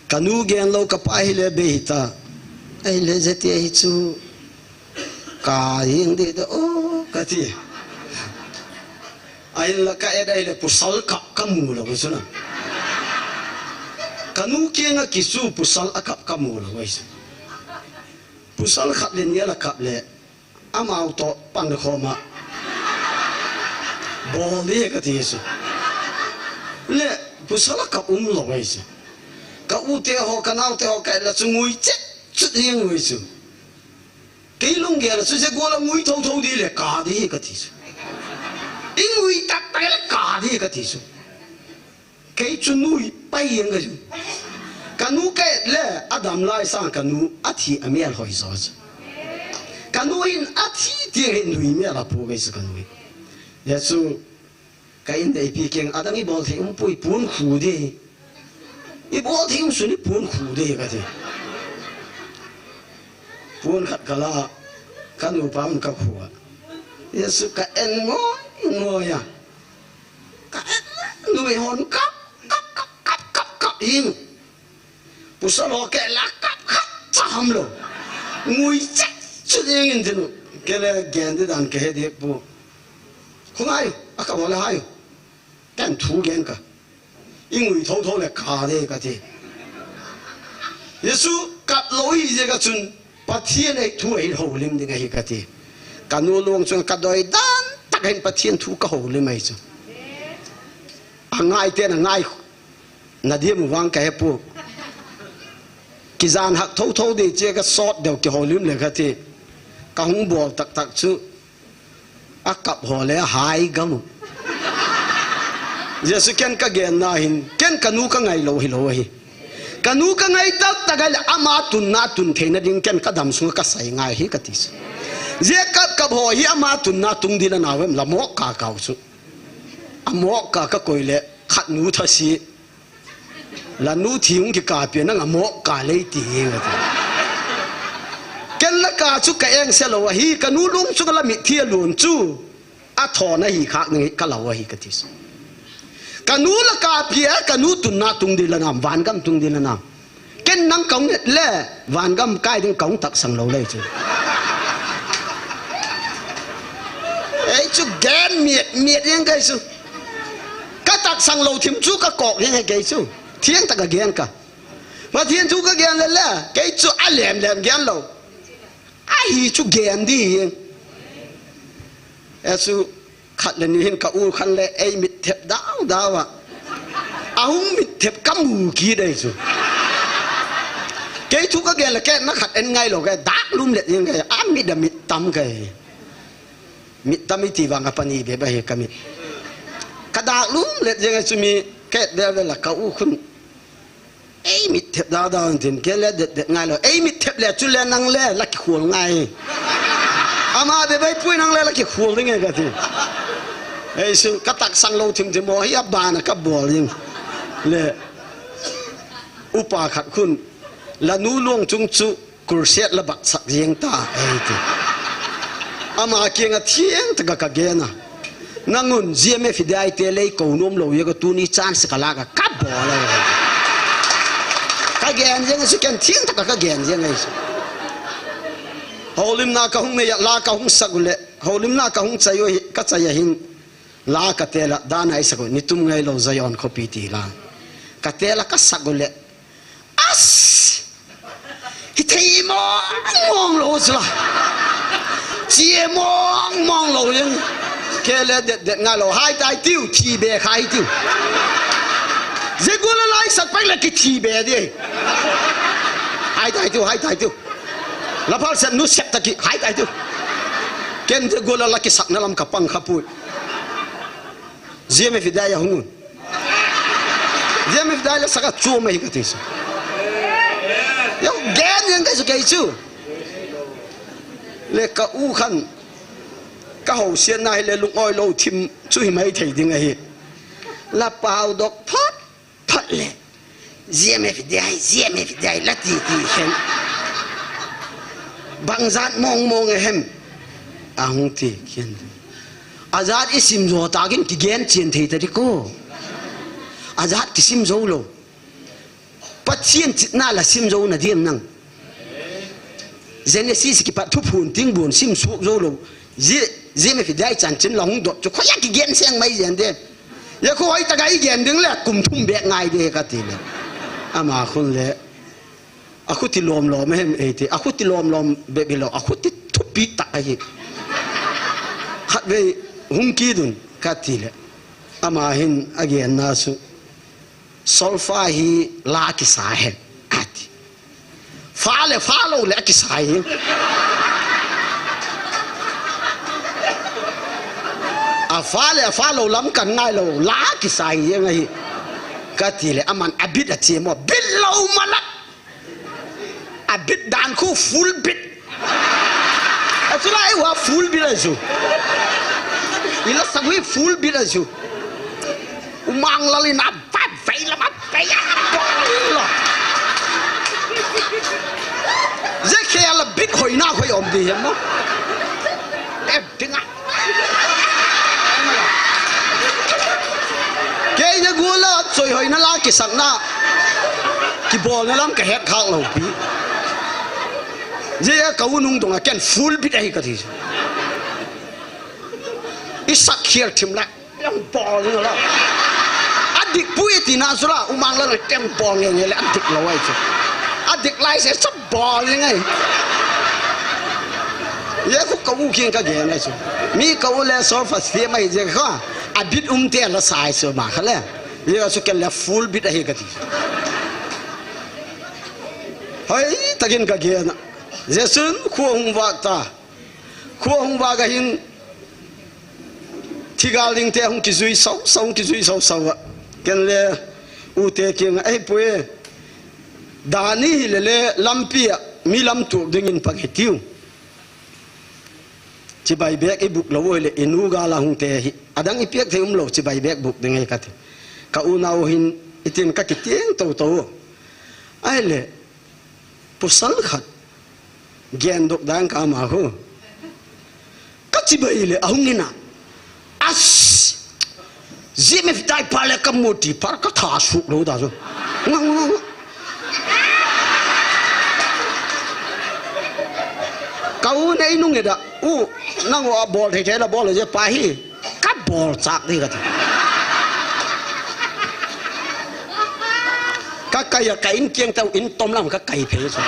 Ka nu gen lou ka pa hi le bei ta. Ahile jeh ti hi chu ka jeng di da o kati. Ahinla ka et ahile pasal kap ka mu lou chu na. Ka nu kenga kisu pasal akap ka mu lou ahi chu. Pasal khat le ni ala kap le. Amau toh pan khom a. Bol di kati chu. Le, pasal akap umlou ahi chu. Ka u te ho, ka nao te ho, ka et le chu ngui chet, chet jeng u ahi chu. Kei lunggel a chu jeh gol a ngui thotho di le ka di kati chu. I ngui taktak le ka di kati chu. Kei chu nui pai jeng ka chu. Ka nu ka et le adam lai sang ka nu athi amel hoi jo chu. Ka nu in athi ti hi nui mel a pu kei chu ka nu in. Jeh chu ka in dei pi keng adang i bol thei um pui pun khu di. I bol thei um sun i pun khu di kati. Pun khat ka la ka nu pa un ka khu a. Jeh chu ka en ngoi ngoi a. Ka et le, nui hon kap, kap, kap, kap, kap, kap, in. Pasal ho ke la kap khat cha ham lou. Ngui chet, chet jeng in tin u. Kei le gen di dan ka he di pu. Khu ngai u, akap ho le hai u. Ken thu gen ka. I ngui thotho le ka di kati. Jeh chu kap lou hi jeh ka chun. Pathen ei thu ei houlim ding ahi kati. Ka nu lung chunga ka doi dan tak hin Pathen thu ka houlim ahi chu. Angai ten angai na diam u vang ka he pu. Kijan hak thotho di che ka sot deu kihoulim le kati. Ka hung bol taktak chu. Akap ho le ahai gam u. Jeh chu ken ka gen na hin, ken ka nu ka ngai lou hi lou ahi. Ka nu ka ngai taktak a le ama tunna tun theina ding ken ka dam sunga ka sai ngai hi kati chu. Jeh kap kap ho hi ama tunna tung di la nau em la mok ka kau chu. Amok ka ka koi le khat nu thasi. La nu thi hung kikap pia nang amok ka lei ti nge kati. Ken la ka chu ka eng se lou ahi, ka nu lung chunga la mithi alun chu. Athon ahi khak nge ka lou ahi kati chu. Ka nu la ka pia, ka nu tunna tung di la nam, vangam tung di la nam. Ken nang ka hung et le, vangam kai ding ka hung taksang lou lei chu. Ei chu gen miet, miet jeng kei chu. Ka taksang lou thim chu ka kok jeng kei chu. Thiang tak a gen ka. Pathen thu ka gen le le, kei chu alem lem gen lou. Ahi chu gen di hi. Ei chu khat le ni hin ka u khan le ei mit thep dau dau a. Ahung mit thep ka mu kit ei chu. Kei thu ka gen le kei na khat en ngai lou kei dak lum le jeng kei a mit a mit tam kei. Mit tam iti vang a pani bep ahi ka mit. Ka dak lum let jeng a chu mi ka et vel vel a ka u khun. Ei mit thep dau dau in tin, kei le det det ngai lou. Ei mit thep le chu le nang le la kikhol ngai. Ama bep bep pui nang le la kikhol ding e ka ti. Ei su ka tak sang lou thim thim mo hi a ban a ka bol ding. Le upa khat khun la nu luang chung chu Kurset la bat sak jeng ta, ei ti. Ama kiang a thiang taka ka gen a. Nang un G M F Hidai te lei ko nom lou, ya ka tuni chance ka la ka ka bol a. Ka gen jeng a chu ken thiang taka ka gen jeng a chu. Holimna ka hung nei a la ka hung sak u le. Holimna ka hung chai u hi, ka chai a hin. La ka tel a, dan a i sak u, ni tum ngai lou Zion khopi ti la. Ka tel a ka sak u le. As! Hi thei mong mong lou chu la. Chi mong mong lou jeng. Kei le det det ngai lou. Hai tai tiu, thi be khai tiu. Ze gu la lai sak pai le ki thi be di. Hai tai tiu, hai tai tiu. La phal set nu set ta ki, hai tai tiu. Ken ze gu la la ki sak na lam ka pang kha pui. G M F Hidai a hung un. G M F Hidai la sak a chu mai ka ti sa. Yo gen yang kai su kai chu. Le ka u khan. Ka hou sian na hi le lung oi lou thim chu hi mai thei ding ahi. La pau dok phat phat le. G M F Hidai, G M F Hidai, la ti ti khen. Bang zat mong mong a hem. A hung ti khen. A zat i sim zo ta kin ki gen chien thei ta di ko. A zat ki sim zo lou. Pathian chitna la sim zo na diam nang. Genesis kipat thuphun tingbun sim suk zo lou. Zi, G M F Hidai chanchin la hung dot chu khoya ki gen seng mai zen de. Ya khu hoi taka i gen ding le kum thum bek ngai de ka ti le. Ama khun le. A khuti lom lom a hem ei ti. A khuti lom lom bek hi lou. A khuti thupi tak ahi. Khat vei hung ki dun ka ti le. Ama hin a gen na su. Solfa hi la kisa he. A ti. Fa le fa lou le a kisa hi. A fa le a fa lou lam kan ngai lou la kisa hi jeng ahi. Ka ti le aman a bit a che mo. Bit lou malak. A bit dan khu full bit. A chu la e wa full bit a chu. I la sa hui full bit a chu. U mang la li na ba vai la ma pe ya. Lo. Ze khe la bit hoi na hoi om di hem mo. E ding a. Kei na gu la choi hoi na la ki sak na. Ki bol na lam ka het khak lou pi. Ze ka u nung dong a ken full bit ahi ka ti. I sak khial thim la. Teng bol ni la. A dik pui ti na chu la, u mang la teng bol nge nge le a dik lou ai chu. A dik lai se sa bol ni ngai. Ye khu ka u kiang ka gen ai chu. Mi ka u le self esteem ai je kha. A bit um te la sai chu ma kha le. Ye ka chu ken le full bit ahi ka ti. Hoi takin ka gen a. Jesun khu hung vak ta. Khu hung vak a hin. Thigal ding te hung kijui sau sau, hung kijui sau sau a. Ken le u te kiang a, "Ei pu e, dani hi le le lampi a, mi lam tuak ding in pang hi tiu. Chibai bek i buk lou oi le, i nu gal a hung te hi. Adang i piak thei um lou, chibai bek buk ding ei," ka ti. Ka u nau hin, i tin ka kitiang tou tou. Ai le, Pasal khat. Gen dok dan ka ma ho. Ka chibai le a hung in a. As. Zim e dai pa le ka mo ti par ka tha suk lou da zo. Nga, nga, nga. Ka u nei nung e da. U, nang u a bol thei thei la bol je pa hi. Ka bol chak di ka ti. Ka kai a ka in kiang tau in tom lam ka kai phei chu.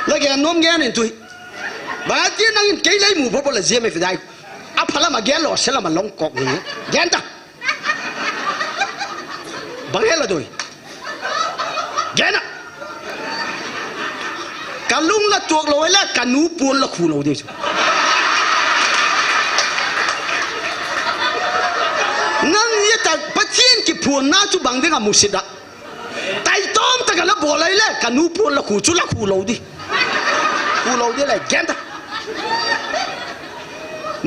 La gen nom gen in tui. Ba ti nang in kei lei mu bo bo la zia me fidai. A phala ma gen lo se la ma long kok ni. Gen ta. Bang he la doi. Gen a. Ka lung la tuak lo, la ka nu pon la khu lo ding chu. Nang ye ta Pathen kiphonna chu bang ding a musit a. Taitom taka la bol lai le, ka nu pon la khu chu la khu lo di. Khu lo di le, gen ta.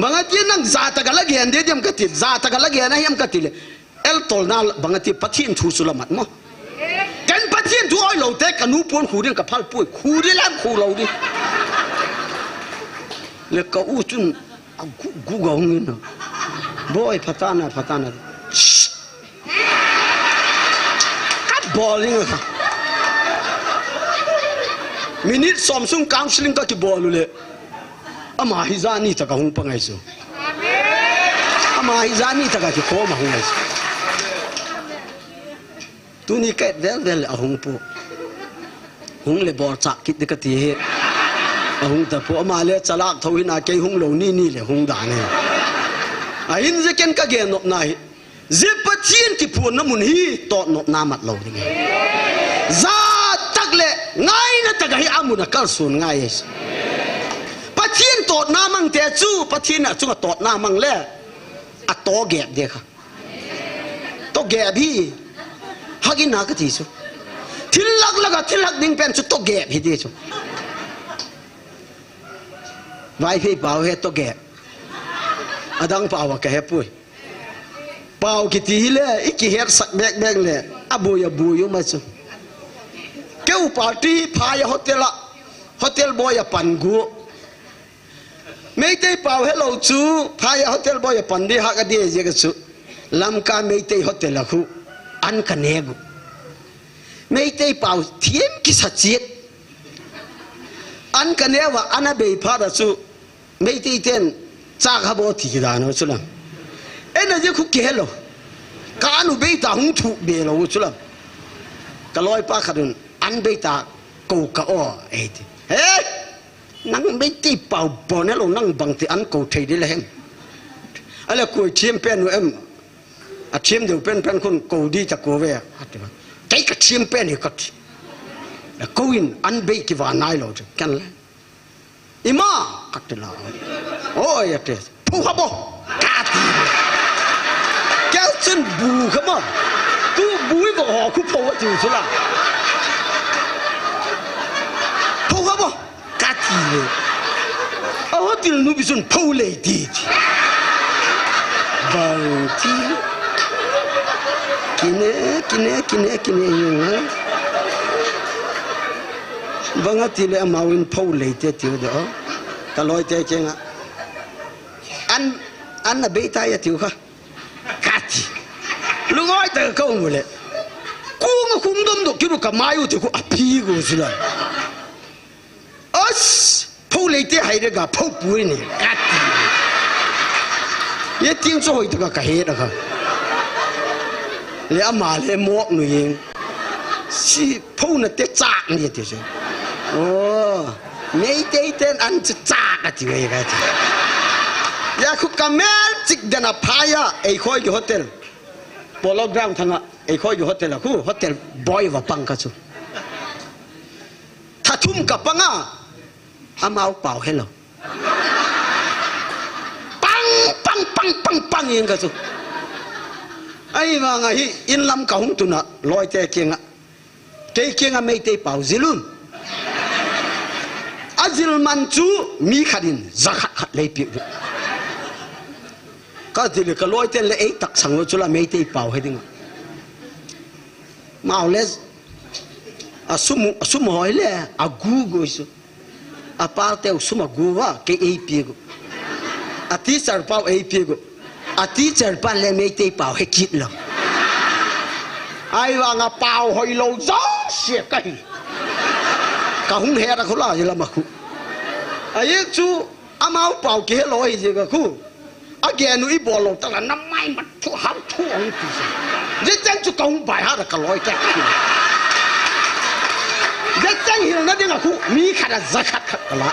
Bang a ti nang ja taka la gen de diam ka ti, ja taka la gen a hiam ka ti le. El tolna bang a ti Pathen thu chu la mat mo. Ken Pathen thu oi lo te ka nu pon khu ding ka phal pui, khu di lam khu lo di. Le ka u chun a gu, gu ga hung in. Boi, phatana, phatana. Shh. Ka bol ning a kha. Minute som sung counseling ka kibol u le. Ama hi jani taka hung pa ngai chu. Ama hi jani taka kikhom a hung ngai chu. Tuni ka et vel vel a hung pu. Hung le bol chak kit di ka ti hi. A hung ta pu ama le chalak tho hin a kei hung lo ni ni le hung dan hi. A hin je ken ka gen nop na hi. Zia Pathian kiphonna mun hi totnopna mat lo ding ahi. Za tak le ngaina tak ahi, a mun a kalsuan ngai ahi. Pathian totna mang te chu, Pathian a chunga totna mang le, a to gep de kha. To gep hi, hagin na ka ti chu. Thil lak lak a, thil lak ding pen chu to gep hi de chu. Vaiphei pau he to gep. Adang pau a ka he pui. Pau kiti hi le, i kihetsak bek bek le, a bui a bui um a chu. Keu party phai a hotel a, hotel boy a pan gu. Meitei pau hello chu, phai a hotel boy a pan di hak a di ziak a chu. Lamka Meitei hotel a khu, an ka ne gu. Meitei pau thiam kisa chiat. An ka ne va, an a bei phat a chu. Meitei ten, chak ha bo ti ki dan u chu lam. En a je khu ki hello. Ka an u bei ta hung thu be lo u chu lam. Ka loi pa khat un, an bei ta ko ka o, ei ti. He! Nang Meitei pau bon hello, nang bang ti an ko thei di le hem. A le koi thiam pen u em. A thiam deu pen pen khun ko di ta ko ve. A ti va. Kei ka thiam pen hi ka ti. A ko in an bei ki va nai lo ti. Ken le. Ima, ka ti la. Oi, a ti. Pho ha bo. Ka ti. Keu chun bu kha ma. Tu bu i bo ho khu pho a ti u chu la. Pho ha bo. Ka ti le. A hotel nu bi chun pho lei ti. Bang ti. Kine, kine, kine, kine. Bang a ti le amau in pho lei te ti u de o. Ka loi te kiang a. An, an na bei ta ya ti u kha. Ka ti. Lungoi ta ka um u le. Ku nga khum dom do ki ru ka mai u ti khu a phi gu si la. As, pho lei te hai de ga pho pui ni. Ka ti. Ye ting chu hoi ta ka ka he da ka. Le ama le mo nu yeng. Si pho na te chak ni te se. Oh, Meitei ten an chu chak a ti ve ka ti. Ya khu ka mel chik den a phai a, ei khoi ki hotel. Polo ground thanga, ei khoi ki hotel a khu, hotel boy va pang ka chu. Tha thum ka pang a, amau pau hello. Pang, pang, pang, pang, pang, ing ka chu. Ai, vang a hi, in lam ka hung tun a, loi te kiang a. Kei kiang a Meitei pau zil un. A zil man chu, mi khat in, za khat khat lei piu. Ka ti le ka loi ten le ei tak sang u chu la Meitei pau he ding a. Mau le, a sum, a sum hoi le, a gu gu su. A pa teu sum a gu va, kei ei pi gu. A teacher pau ei pi gu. A teacher pa le Meitei pau he kit lo. Ai vang a pau hoi lo zong sia ka hi. Ka hung he ra khu la, ye la ma khu. A ye chu, amau pau ki he lo hi je ka khu. A gen u i bol lo ta la, na mai mat thu ham thu hong ti se. Je chang chu ka hung bai ha da ka loi ta. Je chang hil na ding a khu, mi khat a za khat khat ka la.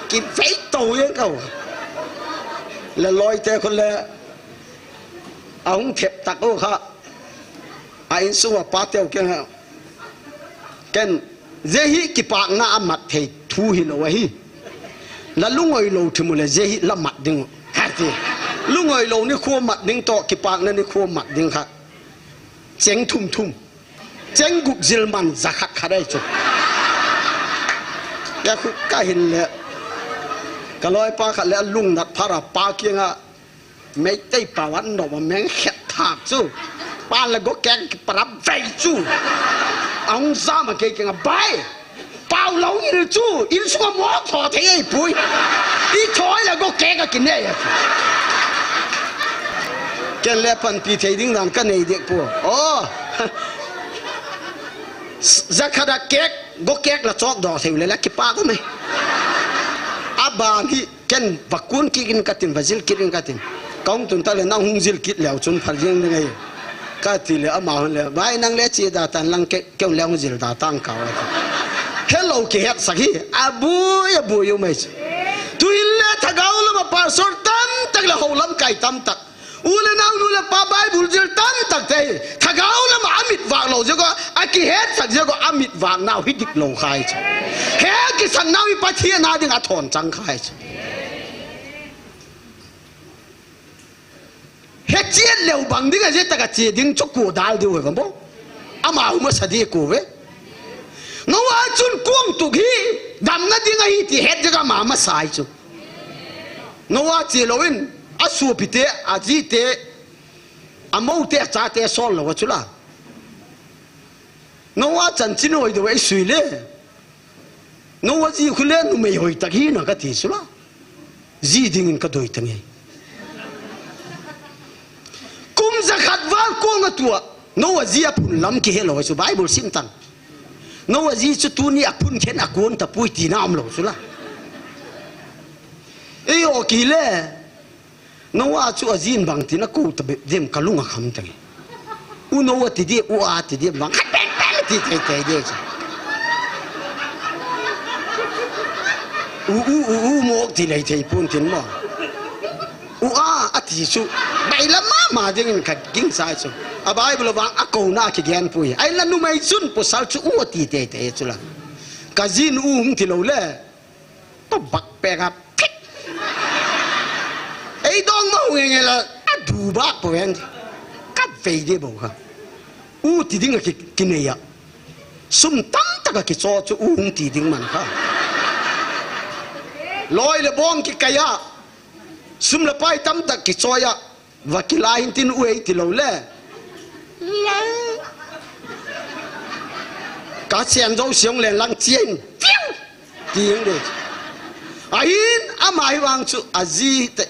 Ki vei to ye ka u. Le loi te khu le, a hung thep tak u kha. A insung a pa teu kiang a. Ken, je hi kipakna a mat thei thu hi lo ahi. La lungoi lo thim u le je hi la mat ding u. Ka ti. Lungoi lou nikho mat ding toh kipakna nikho mat ding kha. Cheng thum thum. Cheng gup jil man jakhat khat ahi chu. Ka khu ka hin le. Ka loipa khat le a lungnat phara pa kianga. Meitei pau an nom a meng khet thak chu. Pan le go keng kiparap vei chu. Ahung jam a kei kianga bai. Pau lou in chu, insunga mo tho thei ei pui. I thoi le go keng a kinei a chu. Ken le panpi thei ding dan ka nei dek pu. Oh. Jakhat a kek, go kek la chok do thei le la kipa ko me. Aban hi Ken va kun kit in katin, va jil kit in katin. Ka hung tun ta le, nang hung jil kit leu chun phal jeng ding ahi. Kati le, ama hon le, "Bai nang le che da tan lang ke, keu le hung jil da tang ka," ati. Hello kihetsak hi, abui, abui umai chu. Tuin le thagau lama pastor tamtak le hou lamkai tamtak. U le nao, nu le pa, Bible jil tamtak te hi. Thagau lama amit vak lou jeh ko, akihetsak jeh ko, amit vak nau hi dik lou khai chu. He kisan nau hi Pathen a ding a thon chang khai chu. He chiat leu bang ding a jeh taka che ding chu ko dal diu he bang bo. Ama huma sa di ko ve. Noah chun kong tuk hi, damna ding ahi ti het jeh ka ama masa hi chu. Noah che lou in, a supi te, a ji te, a mou te, a cha te, sol lou a chu la. Noah chan chin hoi deu ei sui le. Noah ji khu le numei hoi tak hi na ka ti chu la. Ji ding in ka doi ta nge. Kum jakhat val kong a tua. Noah ji a phun lam kihe lou chu Bible sim tan. Noah ji chu tuni a phun khen a kon ta pui ti na um lou chu la. Ei o ki le. Noah chu a jin bang tin a ko ta be dem ka lung a kham ta nge. U Noah ti di, u a ti di bang. Khat pen pen ti te te di chu. U, u, u, u mok ti lei thei pun tin mo. U a, a ti chu. Bai la ma ma ding in ka ging sa chu. A Bible vang a ko na ki gen pui. Ai la numei chun pasal chu u a ti te te chu la. Ka jin u hung ti lou le. To bak pe ka. Ei dong mo nge nge la. A du bak po en. Ka vei de bo ka. U ti ding a ki, ki nei a. Sum tam tak a ki cho chu u hung ti ding man kha. Loi le bong ki kai a. Sum le pai tam tak ki cho a. Va ki la hin tin u ei ti lou le. La. Ka chen zo siong len lang chien. Tiu. Ti hing de. Ahin ama hi vang chu a ji te.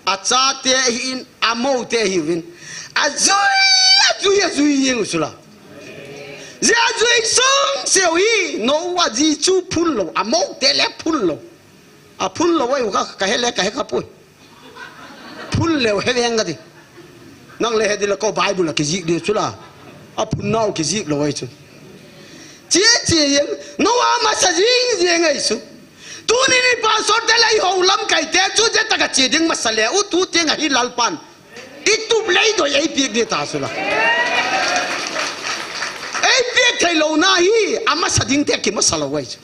A cha te hin, a mou te hi vin. A jui, a jui, a jui yeng u chu la. Ji a jui sung seo hi, Noah ji chu phun lou, a mou te le phun lou. A phun lou ai u ka, ka he le, ka he ka pui. Phun leu he veng ka ti. Nang le he di la ko Bible a ki jik di chu la. A phun nau ki jik lou ai chu. Che che yeng, Noah masa jing jing ai chu. Tuni ni pastor te lai ho lamkai te chu je taka che ding masa le u tu tieng a hi Lalpan. I tup lei doi ei piak di ta chu la. Ei piak thei lou na hi a masa ding te ki masa lou ai chu.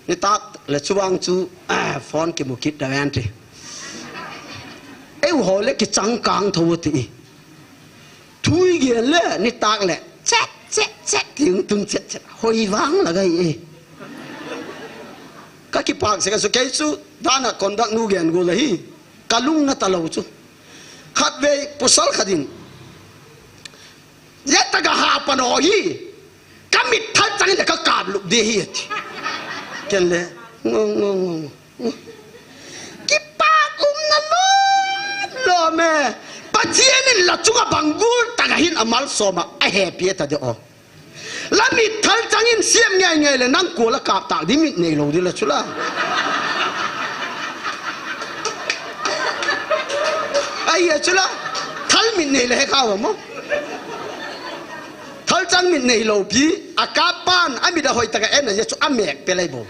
Ni tak le chu vang chu, ah, phone ki mu kit da ven ti. Ei u ho le ki chang kang tho ti. Thui gen le, ni tak le, chet, chet, chet, ting tung chet, chet. Hoi vang la gai e. Ka kipak se ka su kei su, dana conduct nu gen go la hi. Ka lung na ta lou chu. Khat vei, pasal khat in. Ye ta ka ha pa no hi. Ka mit thal chang le ka kap lup de hi ati. Ken le, ngo, ngo, ngo, ngo. Kipak umna lom lom e. Pathian in la chunga bang gul taka hin a malsom a, a hepi ta de o. La mit thal chang in siam ngai ngai le nang ko la kap tak di mit nei lou di la chu la. Ai ya chu la. Thal mit nei le he kha va mo. Thal chang mit nei lou pi, a kap pan, a mit a hoi taka en a ye chu a mek pe lai bo.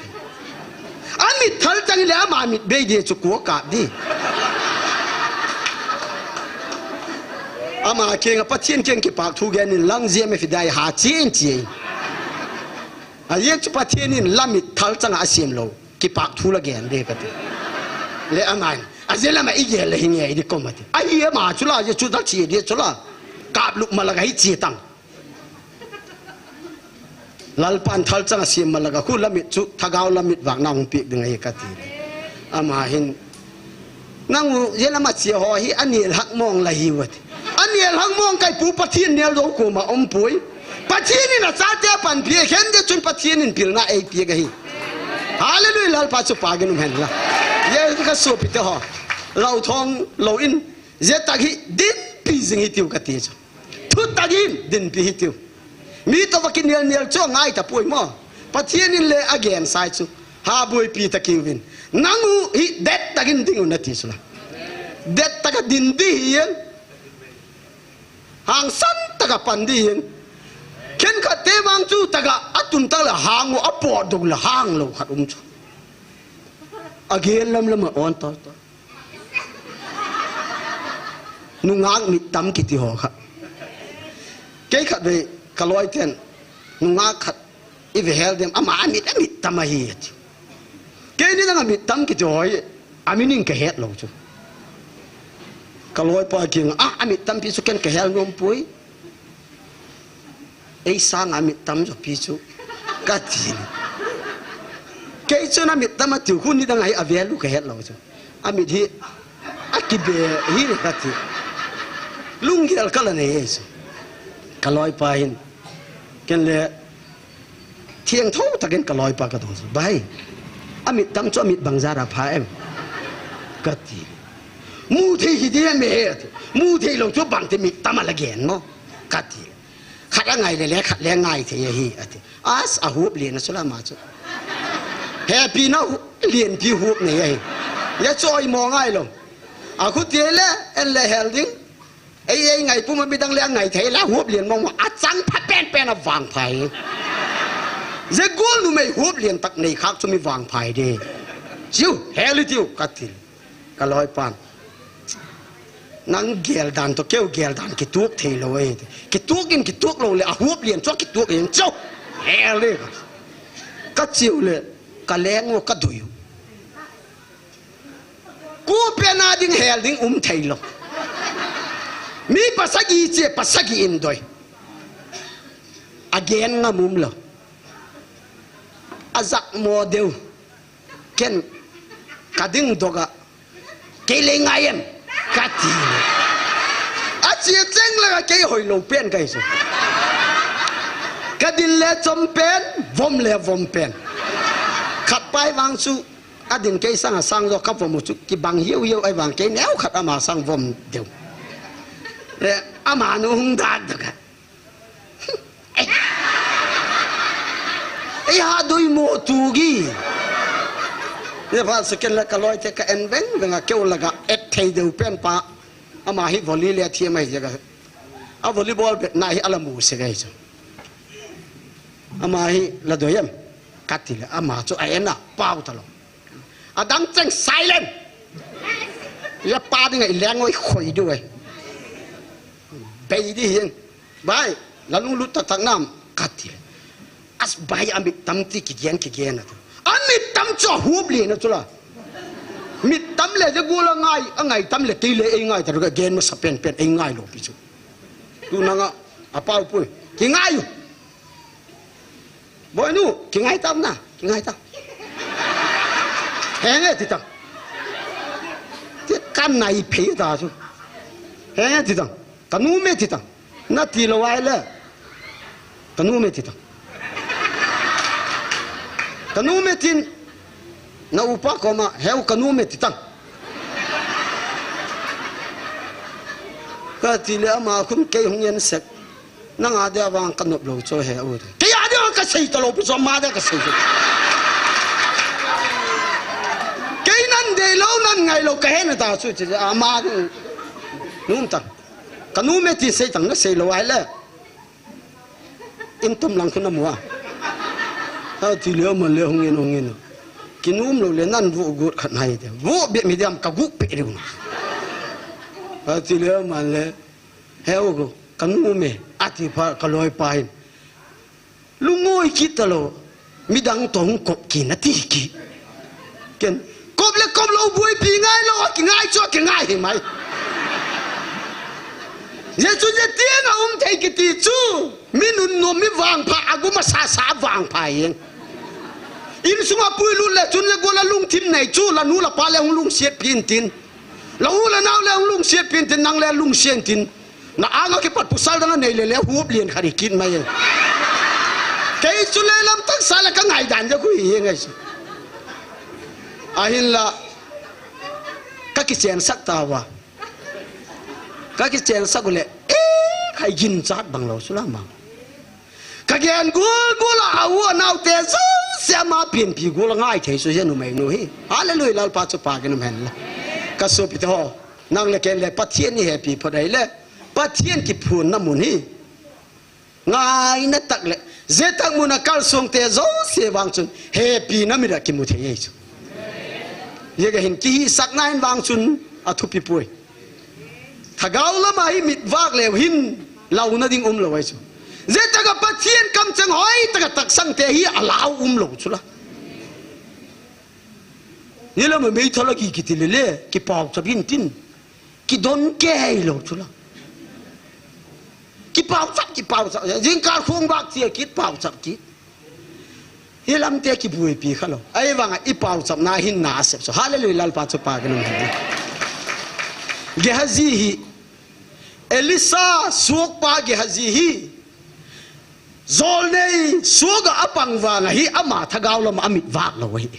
A mit thal chang le ama mit bei di chu ko kap di. Ama kiang a Pathian kiang kipak thu gen in lang jia me fidai ha chin chin. A ye chu Pathian in la mit thal chang a siam lou. Kipak thu la gen de ka ti. le aman. Ajeh lama igel le hinge idi kom ati. Ahi ama chu la, je chu da chi di chu la. Kap lup ma la ga hi chi tang. Lalpan thalchang asem ma la ga khu lamit chu, thagau lamit vak na hung pik ding ahi kati. Ama hin. Nang u, je lama chi ho hi, anel hak mong la hi u ati. Anel hak mong kai pu Pathen nel do ko ma om pui. Pathen in achate panpi, khen de chun Pathen in pilna eipia ga hi. Hallelujah, Lalpa chu pa gin um hen la. Ye ka sopi te ho. Lau thong, lo in, je tak hi, dinpi jing hi tiu kati chu. Thutah in dinpi hitiu. Mi toh va kinel nel chu ngai tapoi mo. Pathen in le agen sai chu. Ha boipi ta kiuvin. Nang u hi dettah in ding u nati chu la. Dettah a din di hi yen. Hangsan tah a pan di yen. Khenkhat te vang chu tah a atun tah la hang u apot dong la hang lou khat um chu. Agel lam lam a on to to. Nungak mittam kiti ho kha. Kei khat vei ka loi ten. Nungak khat i ve hel dem ama amit, amittam ahi ati. Kei ni dang amittam kiti ho hi. Amin in ka het lou chu. Ka loi pa king a, amittam pi chu ken ka hel nom pui. Ei sang a mittam jo pi chu. Kati. Kei chu na mittam atiu khu ni dang ahi a value ka het lou chu. Amit hi. Akibe hi kati. Lunggel ka la nei ei chu. Ka loi pa hin. Ken le. Thiang tho takin ka loi pa ka dong chu. Bai. Amittam chu amit bang jat a pha em. Kati. Mu thei hi di em e. Mu thei lou chu bang te mittam a la gen mo. Kati. Khat a ngai le le, khat le ngai thei ahi, ati. As a hup lien a chu la ma chu. Hepi na hu-, lienpi hup nei ahi. Ya chu oimo ngai lou. A khu ti le, en le hel ding. Ei, ei ngai puma midang le a ngai thei la hup lien mong mo. A chang pha pen pen a vang phai. Je gol numei hup lien tak nei khak chu mi vang phai de. Chiu, hel i tiu, kati. Ka loi pan. Nang gel dan toh keu gel dan kituak thei lou e. Kituak in kituak lou le a huap lian chu kituak in chu. Hel e. Ka chiu le ka leng u ka dui u. Ku pen a ding hel ding um thei lou. Mi pasagi che pasagi in doi. A gen ngam um lou. A zak mo deu. Ken ka ding dok a. Kei lei ngai em? Ka ti. A chia cheng le kei hoi lou pen kai su. Ka din le chom pen, vom le vom pen. Khat pai vang su, a din kei sang a sang zo ka vom u chu, kibang hiu hiu ai vang kei neo khat ama sang vom deu. Eh, ama nu hung dat dok a. Ei ha dui mo tu gi. Ye pha second la ka loi te ka en veng veng a keu la ga et thei deu pen pa. Ama hi volley le thi mai je ga. A volleyball bet na hi ala mu se ga hi chu. Ama hi la doi em. Ka ti le ama chu a en a pau ta lou. A dang cheng silent. Ya pa ding a i leng oi khoi du e. Bei di hin. Bai, la lunglut tak tak nam, ka ti. As bai a mit tam ti kigen kigen a tu. A mit tam chu a huap lian a chu la. Mit tam le je gol a ngai, a ngai tam le kei le ei ngai ta ru ka gen masa pen pen ei ngai lou pi chu. Tu nang a, a pau pui. Ki ngai u. Boinu, ki ngai tam na, ki ngai tam. Henge ti tam. Ti kan nai phei ta chu. Henge ti tam. Ka nu me ti tam. Na ti lou ai le. Ka nu me ti tam. Ka nu me tin. Na upa koma, heu ka nu me ti tam. Ka ti le ama khun kei hung en sek. Nang a dia vang ka nop lou chu he u. Kei a dia ka sei ta lou pi chu ama dia ka sei chu. Kei nan dei lou nan ngai lou ka he na ta chu chi ama nu. Num ta. Ka nu me ti sei tang na sei lou ai le. In tum lang khun a mu a. Ha ti le ama le hung in hung in. Ki num lou le nan vu gut khat nai te. Vu be mi diam ka gu pe riu na. Ha ti le ama le. He u ko, ka nu me, a ti pha ka loi pa hin. Lungoi kit ta lou, midang toh hung kop kit na ti kit. Ken, ko le kom lou buaipi ngai lou, a kingai chu a kingai hi mai. Jesu je tiang a um thei kiti chu. Mi nunnom, mi vangpha, a gum a sasa a vangpha eng. Insunga puilut le chun le gol a lungthim nei chu, la nu la pa le hung lungsiat pi intin. La u la nau le hung lungsiat pi intin, nang le lungsiat intin. Na anga kipat pasal dang a nei le le hup lian khat hi kit mai e. Kei chu le lam taksa le ka ngaidan ja khu hi e ngai chu. Ahinla ka kichen sak ta uva. Ka kichen sak u le, eh, khai gin chat bang lou chu la mang. Ka gen gul gul a, a u a nau te jouse ama pianpi gul a ngai thei chu hi numei nu hi. Hallelujah, Lalpa chu pha kin um hen la. Ka sopi te ho, nang le ken le Pathian i hepi phot ai le, Pathian kiphunna mun hi. Ngaina tak le, je tak mun a kalsong te jouse vang chun, hepina mit a kimu thei ei chu. Ye ka hin kihisakna in vang chun, a thupi poi. Thagau lama hi mit vak leu hin, launa ding um lou ai chu. Je taka Pathian kamcheng hoi taka taksang te hi a lau um lou chu la. Ye lama meithal a ki kiti le le, kipau chap hin tin. Kidon kei lou chu la. Kipau chap, kipau chap. Jingkah khong bak tia kit pau chap kit. Hi lam te kibuaipi kha lou. Ahivanga i pau chapna hin na a sep chu. Hallelujah, Lalpa chu pha kin um hen. Gehazi hi. Elisha suakpa Gehazi hi. Jolnei suak a a pang vang a hi ama thagau lama a mit vak lou ahi.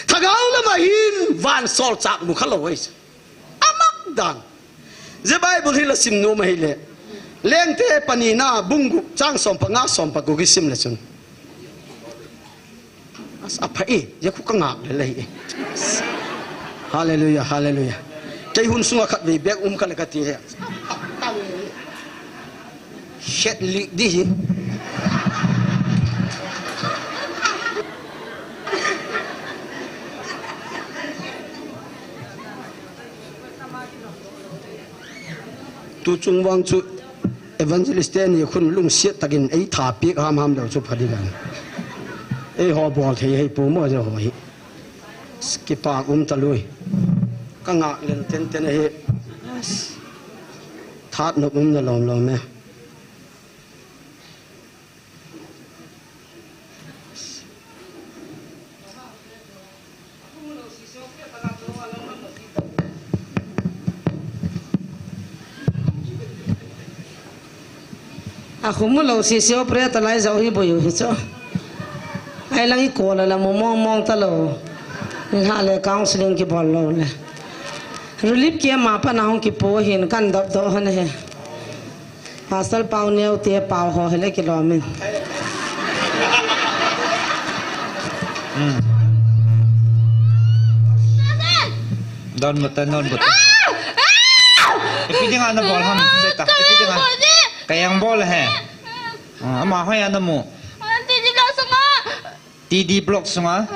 Thagau lama hin vansol chak mu kha lou ahi. A mak dan. Je Bible hi la sim nom ahi le. Lengte panina bung gup chang som panga som pagup i sim le chun. As, a pha e, je khu ka ngak le le e. Hallelujah, hallelujah. Kei hun sunga khat vei bek um kha le ka ti he. Shet lik di hi. Tu chung vang chu evangelist te ni khun lungsiat takin ei tha piak ham ham deu chu pha di dan. Ei ho bol thei hei pu mo je ho hi. Kipa um ta lui. Ka ngak len ten ten hi. That nop um na lom lom e. A khum u lou si si operator lai jao hi boi u hi chu. Ai lang i ko la la mu mong mong ta lou. Ni ha le counseling kibol lou le. Relief camp a pat na hung kipo hin kan dap doh hon he. Pastor Pau Neo te pau ho hele kilom in. Hmm. Don mata, don mata. Ipi dinga na bol ham, seta. Ipi dinga. Ka yang bol he. Ah, ama hoiya na mu. T D block sunga.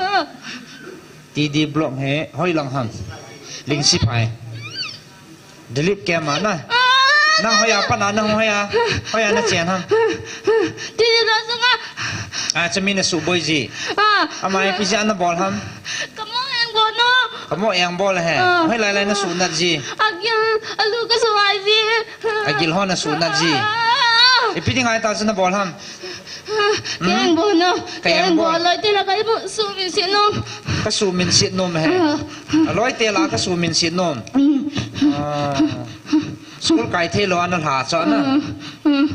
T D block hi hoi lang ham. Ling sipai. Delete kema na. Nang hoiya pat na, nang hoiya. Hoiya na chen ham. T D block sunga. Ah, chami na suboi ji. Ah. Ama ipi ji ana bol ham. Kamo yang bol no. Kamo yang bol he. Ah. Hoi lai lai na sunat ji. Agil, alu ka suai ji. Agil ho na sunat ji. Ah. Ipi dinga ta chu na bol ham. Ka yang bol no. Ka yang bol. Ka yang bol loi te la ka ibu sumin sit nom. Ka sumin sit nom he. Ah. Loi te la ka sumin sit nom. Mm. Ah. School kai thei lou ana lha chu na. Mm. Mm.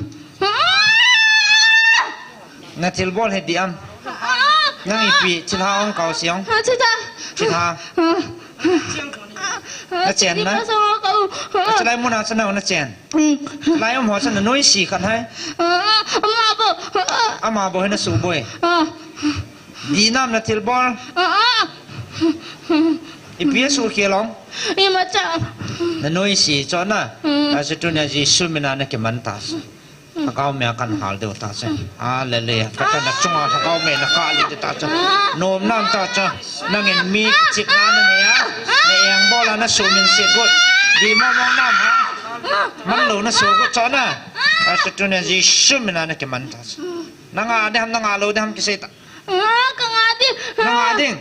Na thil bol he di am. Ah. Nang ipi thil ha ong kau siang. Ah, thil ha. Thil ha. Ah. Na chen na. Thil ha sa kau. Ah. Thil lai mun a sa na na chen. Mm. Lai um ho sa na noi si kan hai. Ah, ama bo. Ah. Ama bo he na suboi. Ah. Di nam na thil bol. Ah, ah. Ipi a su khel ong. Ima cha. Na noi si chu na. Mm. A chu tunia Jesu mina na kiman ta. Thagau mei a kan hal deu ta chu. Hallelujah. Ka ta na chunga thagau mei na ka li ta chu. Nom nam ta chu. Nangin mi kichip na na mei a. Na yang bol a na sumin sit got. Di mo mo nam ha. Man lou na su got chu na. A chu tunia Jesu mina na kiman ta chu. Na nga de ham, na nga lou de ham kisei ta. Nga, ka nga di Nang ha ding.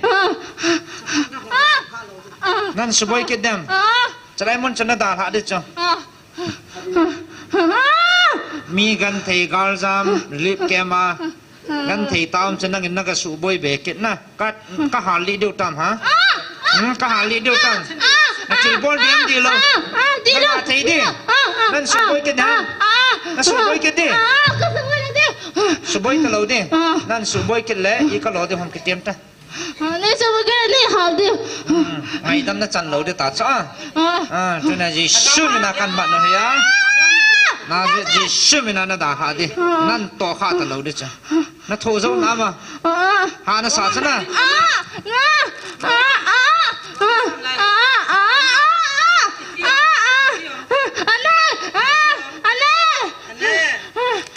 Nan suboi kit dem. Chalai mun chu nadalhah ding chu. Mi genthei galjam, relief camp a genthei taum chu nangin naga suboi be kit na. Ka, kahal lih diu tam ha? Hmm, kahal lih diu tam. Nathilbol ding ding lou. Naga thei ding. Nan suboi kit ding. Nasuboi kit ding. Suboi talou ding. Nan suboi kit le, i kalo ding hom kitem ta. Nei suboi kit nei hal ding. Hmm, ngaidam nachan lou ding ta chu a. Ah, tuna Jesu mina kamat nau hi a. Na Je-, Jesu mina nadalhah ding. Nan tohkhah talou ding chu. Natho jou nam a. Ha nasa chu na.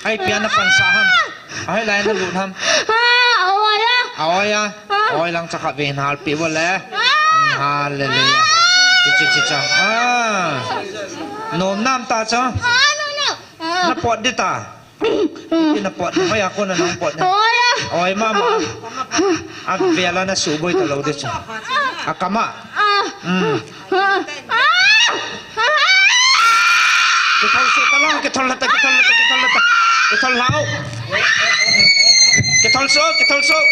Ai pia napansah ham. Ahilai nalut ham. Aoi a. Aoi lang chakhat ve hin halpeh vo le. Hallelujah. Chi, chi, chi, cha. Ah. Nom nam ta chu. Napot ding ta. Napot ding, hoiya kona napot ding. Oi mama. Avel a nasuboi talou ding chu. Akam a. Kithol suh talou, kithol lha ta, kithol lha ta, kithol lha ta. Kithol lha o. Kithol suh, kithol suh.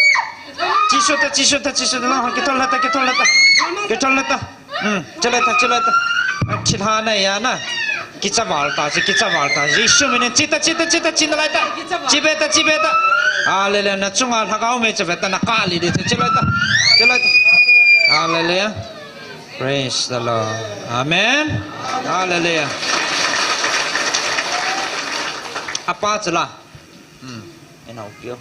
Chi suh ta, chi suh ta, chi suh ta, kithol lha ta, kithol lha ta. Kithol lha ta. Hmm, chalai ta, chalai ta. Thilha na ya na. Kicha val ta, chi kicha val ta. Jesu minin chi ta, chi ta, chi ta, chi nalai ta. Chi be ta, chi be ta. Hallelujah. Nachunga lhagao me cha be ta, nakah lih ding, chalai ta. Chalai ta. Hallelujah. Praise the Lord. Amen. Hallelujah. Apa chala. Hmm. Ina upio.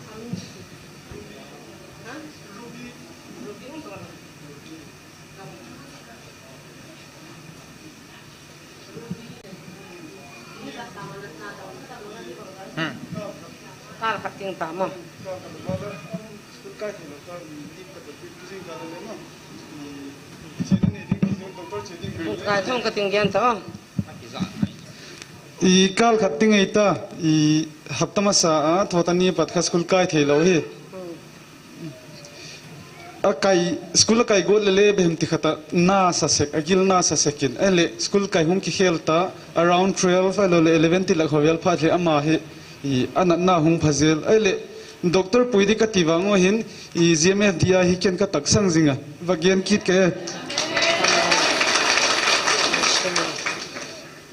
Hmm. Kal khat ting ta mo. Kal thum ka ting gen ta mo. I kal khat ting ei ta, i hapta masa a, thotani pat kha school kai thei lou hi. Akai, school akai got le le behem ti khata nasa sek, agil nasa sek in. Ele, school kai hung kikhel ta, around twelve, ahilou le eleven ti lak ho vel phat le ama hi, i, anatna hung pha jel. Ele, doctor pui ding kati vang u hin, i, G M F D I hi ken ka taksang jing a. Va gen kit ka e.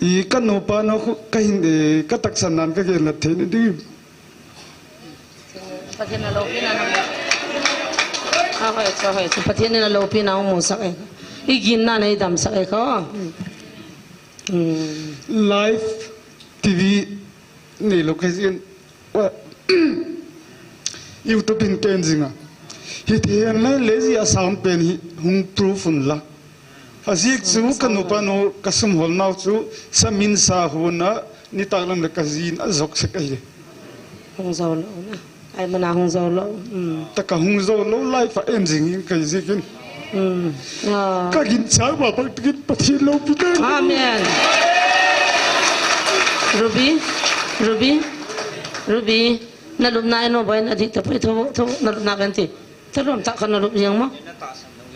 I, ka nupa nu khu, ka hin, e, ka taksan nan ka gen la thei ni ding. Pathen in aloupina na mu. A hoi chu, hoi chu. Pathen in aloupina hung musak e. I ginna nei damsak e kho. Hmm. Live T V nei lou ka jin. Wa. YouTube in ken jing a. Hiti hen le le ji a sound pen hi hung proof un la. Ajeh chu ka nupa nu ka sum hol nau chu sa min sa hon a nitak lam le ka jin a jok sek ahi. Hung jou lou na. Ai mana hung jou lou. Hmm. Ta ka hung jou lou lai fa en jing in ka jik in. Hmm. Ah. Ka gin chang ma bang kin Pathen loupi ta. Amen. Ruby, Ruby, Ruby. Na lupna eno boy na di ta poi tho, tho, na lupna kan ti. Tharom ta khan na lup jeng mo.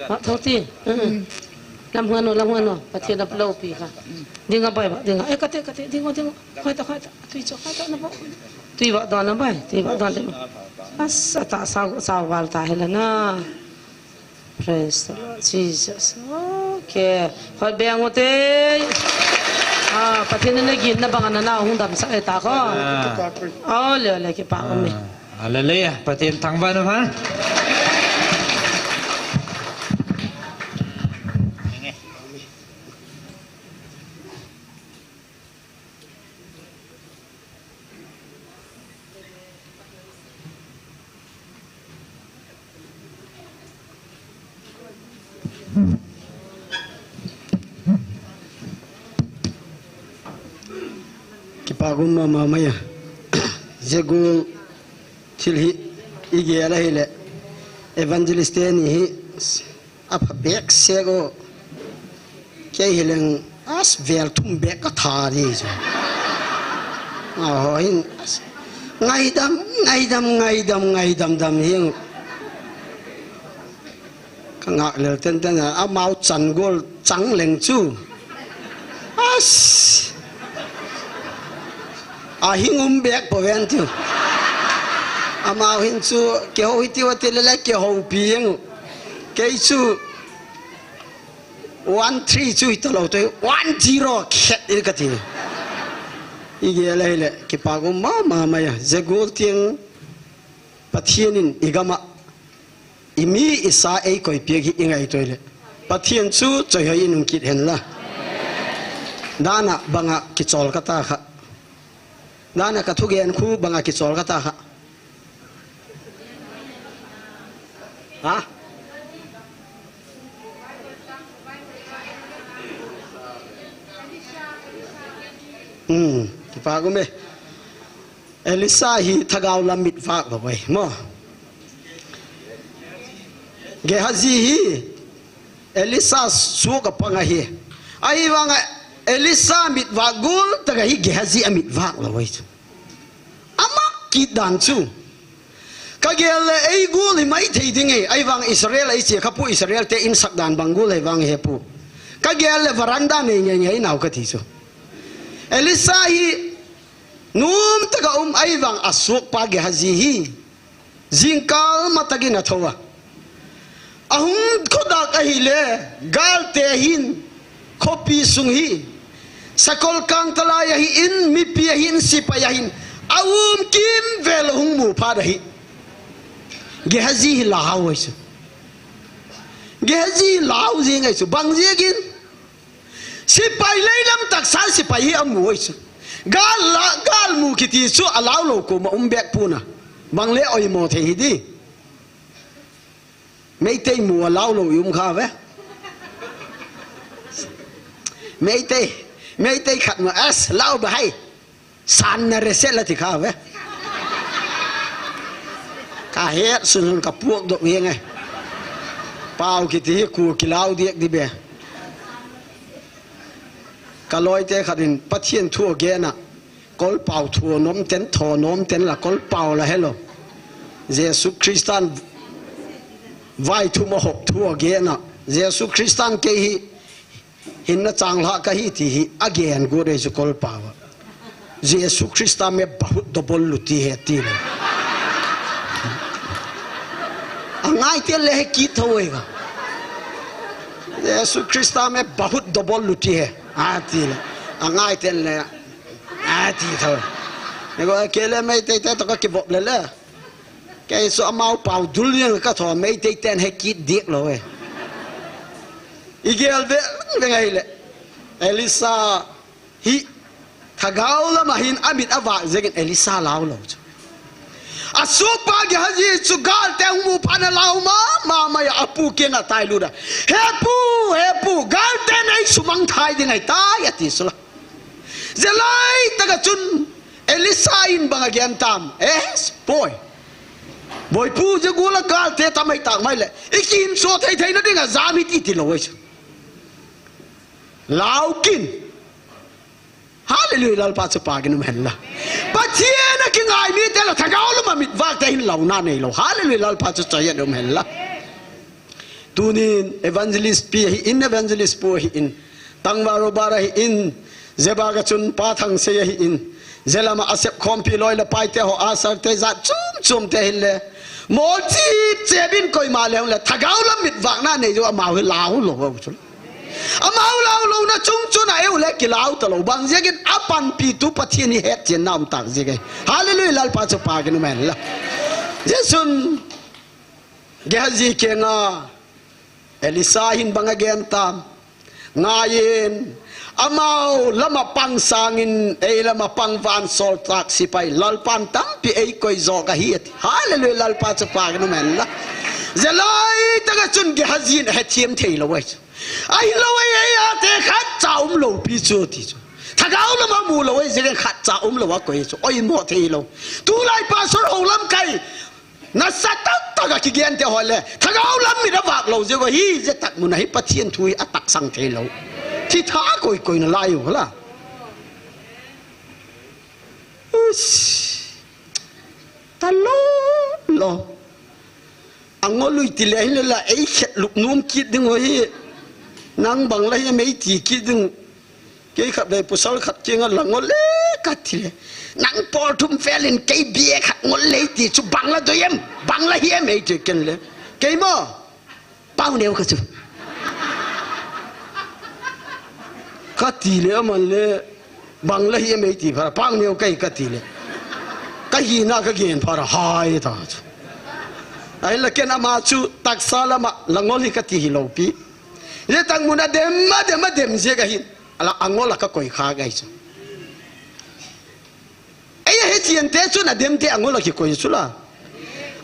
Ha, tho ti. Hmm. Lam huan o, lam huan o. Pathen in aloupi kha. Ding a boy ba, ding a. E, kate, kate, ding o, ding o. Khoi ta, khoi ta. Tui cho, khoi ta na bo. Tui ba don na boy, tui ba don de. Asa ta sa, sa val ta hela na. Praise the Lord Jesus. Okay. Hoi beng u te. Ah, Pathen in na ginna bang a na hung damsak e ta kho. Ah. Ole, ole, kipa um e. Ah. Hallelujah. Pathen thangvah in um hen. Kipa um mama mai a. Jeh a thil hi i gel a hile evangelist teni hi apha behseh o. Kei hileng as vel thum beh ka tha di chu. Aho hin as ngaidam, ngaidam, ngaidam, ngaidam dam hi. Ka ngak lel tenten a, amau chan gol chang leng chu. As. A hing um bek po ven tiu. Amau hin chu, keiho hi tiu ati le le keiho pi eng. Kei chu, one three chu hita lo te, one zero khet in ka ti. I gel a hile, kipa gum mama mai a, ze gol tieng Pathian in i gam a, i mi i sa ei koi piak hi i ngaito le. Pathian chu choi hoi in hung kit hen la. Dana banga kichol ka ta kha. Dana ka thugen khu banga kichol ka ta kha. Ha? Hmm, kipa gum e. Elisha hi thagau lam mit vak lo vai, mo. Gehazi hi Elisha suak a pang ahi. Ahivanga Elisha mit vak gul taka hi Gehazi a mit vak lo vai chu. Ama kit dan chu. Ka gel le ei gul hi mai thei ding e, ahivang Israel ei che kha pu Israel te in sak dan bang gul hei vang he pu. Ka gel le veranda nei ngei ngei nau ka ti chu. Elisha hi Num taka um ahivang a suak pa Gehazi hi. Jingkal matakin a tho a. Ahung khodak ahile, galte hin, khopi sung hi. Sakol kang talai ahi in, mipi ahi in, sipai ahi in. A um kim vel hung mu phat ahi. Gehazi hi lau ahi chu. Gehazi lau jing ahi chu. Bang jing in. Sipai leilam taksa sipai hi amu oi chu. Gal la, gal mu kiti chu alau lo ko ma um bek puna. Bang le oi mo thei hi di. Meitei mu alau lo i um kha ve. Meitei, Meitei khat ma as lau ba hai. San na reset la ti kha ve. Ka het sun sun ka puak dok ve ngai. Pau kiti hi ku kilau diak di be. Ka loite khat in Pathian thu a gen a. Kol pau thu a nom ten tho nom ten la kol pau la helo. Jesu Christan vai thu ma hop thu a gen a. Jesu Christan kei hi Hinna chang lha ka hi ti hi a gen gu dei chu kol pau a. Jesu Christa में बहुत डबल लूटी है ti le. A ngai te le he ki tho e ga. Jesu Christa में बहुत डबल लूटी है. A ti le. A ngai te le. A ti tho. Nego ke le Meitei te to ka kibop le le. Kei chu amau pau dul jeng ka tho Meitei ten he kit diak lo e. I gel ve, ve ngai le. Elisha hi thagau lama hin amit a vak jeng in Elisha lau lo chu. A suak pa Gehazi chu galte hung mu phat na lau ma, ma, ma ya a pu kiang a tai lut a. He pu, he pu, galte nei sumang thai ding ahi tai a ti sula. Jelai taka chun Elisha in bang a gen tam. Eh, boy. Boy pu je gula galte tam ai tak mai le. I kin so thei thei na ding a jam hi ti ti lo wai chu. Lau kin. Hallelujah, Lalpa chu pa kin um hen la. Pathian a kingai mi te la thagau lama mit vak te hin lau na nei lo. Hallelujah, Lalpa chu choi a um hen la. Tunin evangelist pi hi in, evangelist pu hi in, tangva robar hi in, jeba ka chun pa thang se hi in, jelama asep khompi loi le pai te ho asar te jat chum chum te hin le, mol chip chep in koima le hung le, thagau lam mit vak na nei jo amau hi lau lo ho chu. Amau lau lo na chung chun a eu le kilau ta lo bang jek in a panpi tu Pathian hi het chen na um tak jek e. Hallelujah, Lalpa chu pa kin um hen la. Jesun Gehazi kianga Elisha hin bang a gen tam. Ngaiyin, amau lama pang sangin, ei lama pang vansol tak sipai, Lalpan tampi ei koi jo ka hi ati. Hallelujah, Lalpa chu pa kin um hen la. Jelai taka chun Gehazi in he thiam thei lo wai chu. Ahi lo ei, ei a te khat cha um lo pi chu ti chu. Thagau lama mu lo ei, jek khat cha um lo a koi chu. Oi mo thei lo. Tulai pastor ho lam kai. Nasa tak tak a kigen te ho le. Thagau lam mit a vak lo je go hi, je tak mun a hi Pathian thu hi a taksang thei lo. Thi tha koi koi na lai u la. Us. Ta lo lo. Angol u iti le, hile la, ei khet lup nom kit ding u hi. Nang bang la hi mei ti kit ding. Kei khatvei pasal khat kianga la ngol e kati le. Nang pol thum fel in kei bia khat ngol le ti chu bang la doi em, bang la hi em ei ti ken le. Kei mo. Pau neo ka chu. Kati le aman le bang la hi em ei ti phara pau neo kai kati le. Ka hina ka gen phara hai ta chu. Ahinla ken ama chu taksa lama la ngol hi kati hi lo pi. Hitak mun a dem a dem a dem jeh ka hin. Ala angol a ka koi kha gai chu. Ei, ahe chian te chu na dem te angol a kikoi chu la.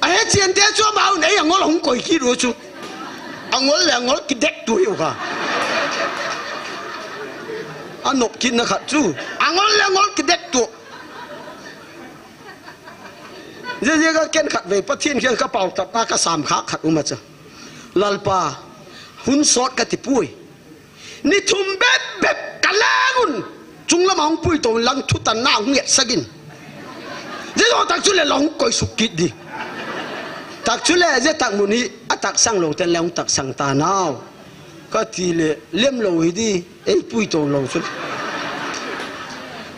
Ahe chian te chu amau nei angol a hung koi kit u chu. Angol le angol kidek tu hiu kha. Anop kit na khat chu. Angol le angol kidek tu. Jeh jeh ka ken khatvei Pathen kiang ka pauchapna ka sam kha khat um a chu. Lalpa, hun sot ka ti pui. Ni thum bep bep ka lang un. Chunglam a hung pui to lang thutan na hung et sagin. Jeh jong tak chu le la hung koi suk kit di. Tak chu le jeh tak mun hi a tak sang lo ten le hung tak sang ta nau. Ka ti le lem lo hi di. Ei pui to lo chu.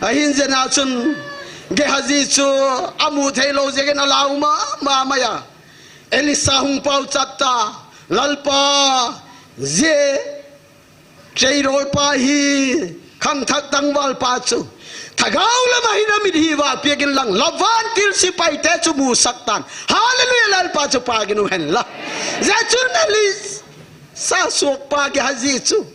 Ahin jeh na chun Gehazi chu amu thei lo jeh in a lau ma ma ma ya. Elisa hung pauchap ta. Lalpa, jeh Cheirol pa hi, khangthak tangval pa chu. Thagau lama hin amit hi vah piak in lang. La vantil sipai te chu musak tan. Hallelujah, Lalpa chu pagin u hen la. Jeh chun Elisa suak pa Gehazi chu.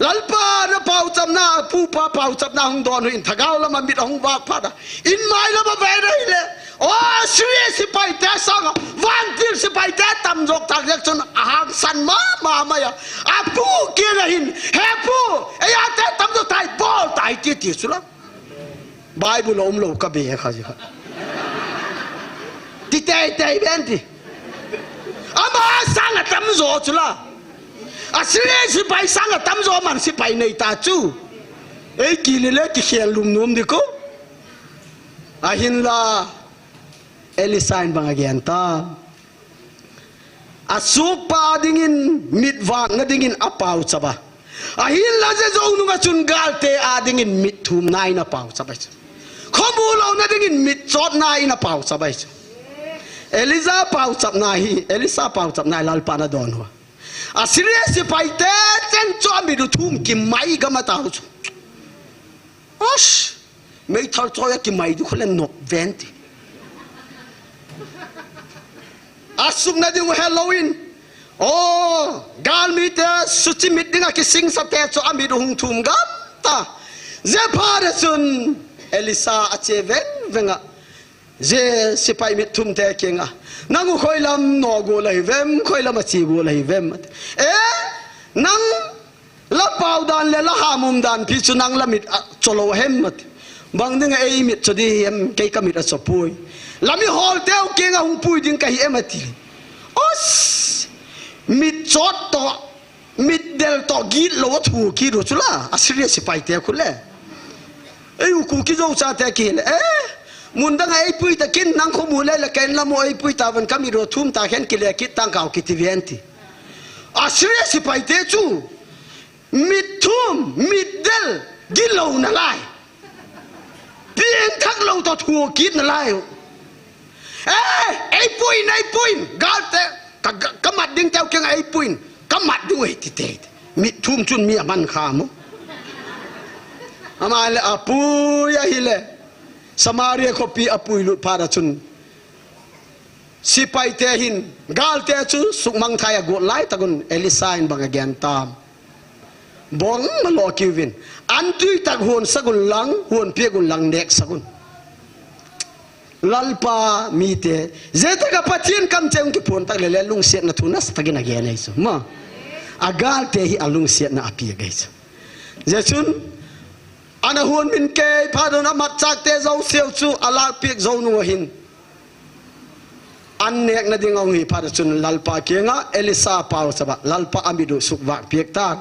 Lalpa na pauchapna, pupa pauchapna hung don u in thagau lama mit hung vah phat a. In mai lama vei na hile. O, Assyria sipai te sanga, vantil sipai te tam jok tak jek chun ahangsan ma, ma, ma ya. Apu kiang a hin, he pu, eia te tam jok tai, bol tai ti ti chu la. Bible a um lo ka be kha ji kha. Ti tei tei ben ti. Ama sanga tam jo chu la. Assyria sipai sanga tam jo man sipai nei ta chu. Ei ki le le kikhel lum nom di ko. Ahinla. Elisa in bang a gen ta. Asuak pa dingin mit vak na dingin a pauchap a. Ahinla jeh jou nunga chun galte a dingin mit thum na in a pauchap a chu. Khomu lo na dingin mit chot na in a pauchap a chu. Elisa pauchap na hi, Elisa pauchap na hi Lalpa na don u a. Assyria sipai te chen chu a mit u thum kimai gam a tau chu. Osh! Meithal choi a kimai di khole nok ven ti. Asuk na ding u he lo in. O, galmi te suchi mit ding a kising sa te chu a mit u hung thum gam ta. Jeh phat a chun Elisa a che veng veng a. Jeh sipai mit thum te kiang a. Nang u khoi lam no go la hi vem, khoi lam a chi go la hi vem. E, nang La pau dan le la hamum dan pi chu nang la mit a cho lo hem ati. Bang ding a ei mit cho di hem kei ka mit a cho pui. La mi hol teu kiang a hung pui ding ka hi em ati. Os! Mit chot to, mit del to git lo a thu ki ru chu la. Assyria sipai te khu le. Ei u khu ki zo cha te ki le. Eh, mun dang a ei pui ta kin nang khu mu le la ken la mo ei pui ta van ka mit ro thum ta khen ki le kit tang kau ki ti ven ti. Assyria sipai te chu. Mit thum, mit del, gilou nalai. Pieng thak lou toh thu kit nalai. Eh, ei puin, ei puin, galte, ka, ka, ka mat ding teu kiang ei puin, ka mat ding ei ti te. Mit thum chun mi aman kha mo. Ama le apui ahile. Samaria khopi apui lut phat a chun. Sipai te hin, galte chu sukmang thai a got lai tak un Elisa in bang a gen tam. Bong ma lo kiu vin. An tui tak huon sak un lang, huon piak un lang nek sak un. Lalpa mi te, je tak a Pathian kam cheng ki phon tak le le lungsiat na thu na sa tak in a gen ei chu. Ma, a galte hi a lungsiat na a piak ei chu. Je chun, ana huon min kei phat un a mat chak te zo siau chu a lak piak zo nu a hin. An nek na ding a hung hi phat a chun Lalpa kiang a Elisa pau chaba, Lalpa a mit u suk vak piak tan.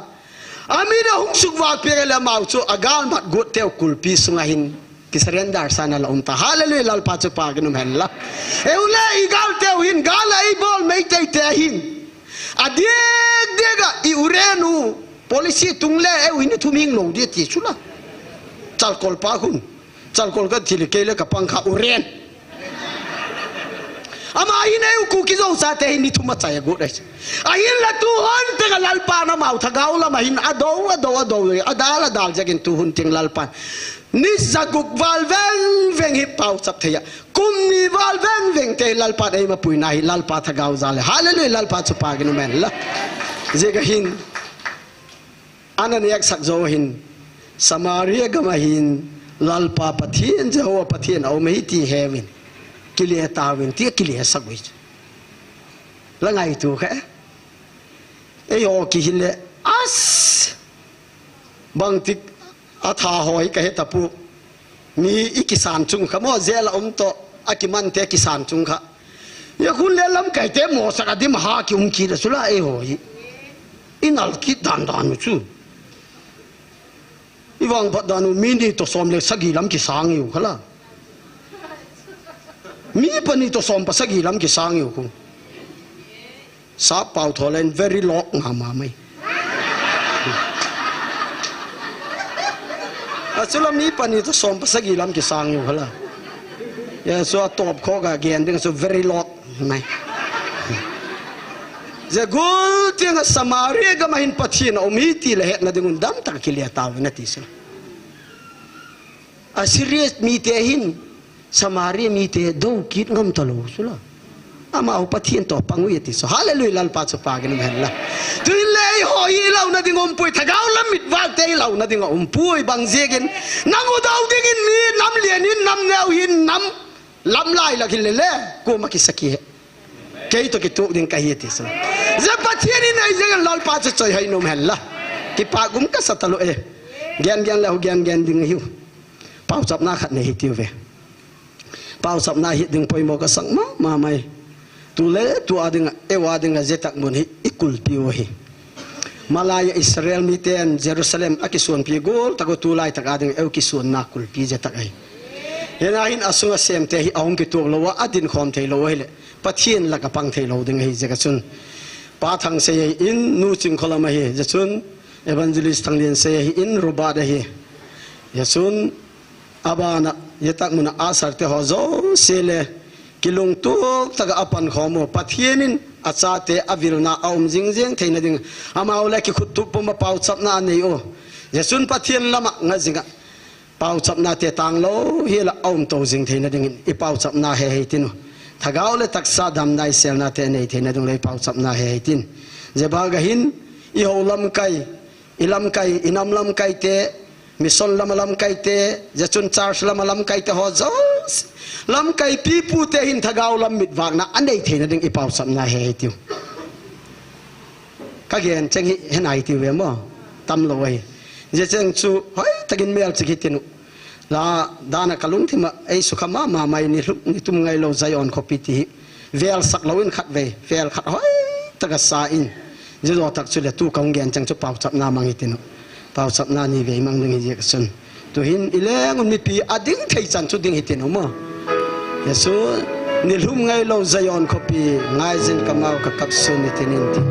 A mit u hung suk vak piak le amau chu a gal mat got teu kulpi sung a hin. Kisurrender sana la um ta. Hallelujah, Lalpa chu pha gin um hen la. Eile i galte u hin, gal a eibol Meitei te hin. Adek dek a i u ren u. Policy tung le, eu hin i thum hing lou di ti chu la. Chalkol pa hun. Chalkol ka thil kei le ka pang kha u ren. Ama hin eu Kuki Zo sa te hin ni thum a chai a gu dai. Ahin la tu hon te ka Lalpa na mau thagau lama hin a do, a do, a do, a dal, a dal jagin tu hun ting Lalpa. Ni zaguk val veng veng hi pau chap thei a. Kum ni val veng veng te Lalpa ei ma pui na hi Lalpa thagau za le. Hallelujah, Lalpa chu pha gin um hen la. Jega hin. Ana nek sak zo hin, Samaria gam a hin, Lalpa Pathen, Jehovah Pathen a um hi ti he uvin, kile ta uvin, ti kile sak ui. La ngai tu kha. Ei ho ki hin le, as! Bang tik a tha ho hi ka he ta pu. Mi i kisan chung kha mo, jail a um to, a kiman te kisan chung kha. Ya khun le lamkai te mo sak a dim ha ki um ki da sula ei ho hi. I nal kit dan dan u chu. I vangphat dan u mi ni to som le sagi lam kisang u kha la. Mi pani to som pa sagi lam kisang u khu. Sa pau tho len very lock nga ma mai. A chu la mi pani to som pa sagi lam kisang u kha la. Ya so a top kho ga gen ding so very lock. Mai. Ze gul tiang a Samaria gam a hin Pathen a um hi ti le hetna ding un dam tak kile ta uvin a ti sila. A serious mi te hin Samaria mi te do kit ngam ta lou sula. Ama u Pathen to pang ui a ti so. Hallelujah, Lalpa chu pha gin um hen la. Tu in le ei ho i lau na ding um pui, thagau lam mit val te i lau na ding um pui bang ziakin. Nang u dau ding in mi nam lian in nam neu hin nam. Lam lai la kile le, kuma kisaki he. Kei to kituk ding ka hi ti so. Ze Pathen in ei ze Lalpa chu choi hai nom hen la. Kipa gum ka sa ta lo e. Gen gen la hu gen gen ding hiu. Pau chap na khat nei hi tiu ve. Pau chap na hi ding poimo ka sang ma, ma mai. Tu le, tu a ding a, eu a ding a ze tak mun hi, i kulpi u hi. Malai Israel mi ten Jerusalem a kisuanpi gol, tak u tu lai tak a ding eu kisuanna kulpi ze tak ai. Hena hin a sunga sem te hi a hung kituk lou a, a din khom thei lou hi le. Pathen la ka pang thei lou ding hi ze ka chun. Pa Thang sei in nu ching kholam a hi ze chun. Evangelist Thang Lian sei in Rubat a hi. Ze chun. Abana, ye tak muna asar te ho zo se le. Kilungtuk tak a pan khom u. Pathen in a chate a vilna a um jing jing theina ding. Ama u le kikhut tup pum a pau chap na nei u. Ze chun Pathen lama nga jing a. Pau chap na te tang lou, hi la a um to jing theina ding in. I pau chap na he he tin u. Thagau le taksa dam nai sel na te nei theina ding le i pau chap na he he tin. Ze ba ga hin, i ho lam kai. I lamkai, i nam lamkai te, mission lama lamkai te, ze chun church lama lamkai te ho zo. Lamkai pipu te hin thagau lam mit vak na a nei theina ding i pau chap na he he tiu. Ka gen cheng hi, he nai tiu ve mo. Tam lou ahi. Ze cheng chu, hoi, takin mel chik hi tin u. La, dana ka lungthim a, ei sukha ma, ma, mai ni hlum, ni tum ngai lou Zion khopi ti hi. Vel sak lou in khat vei, vel khat hoi, taka sa in. Zion tak chu le tu ka hung gen chang chu pau chap na mang hi tin u. Pau chap na ni vei mang ding hi ziak sun. Tu hin i leng un mipi a ding thei chan chu ding hi tin u mo. Jesu, ni hlum ngai lou Zion khopi, ngai zin ka mau ka kap sun ni tin in ti.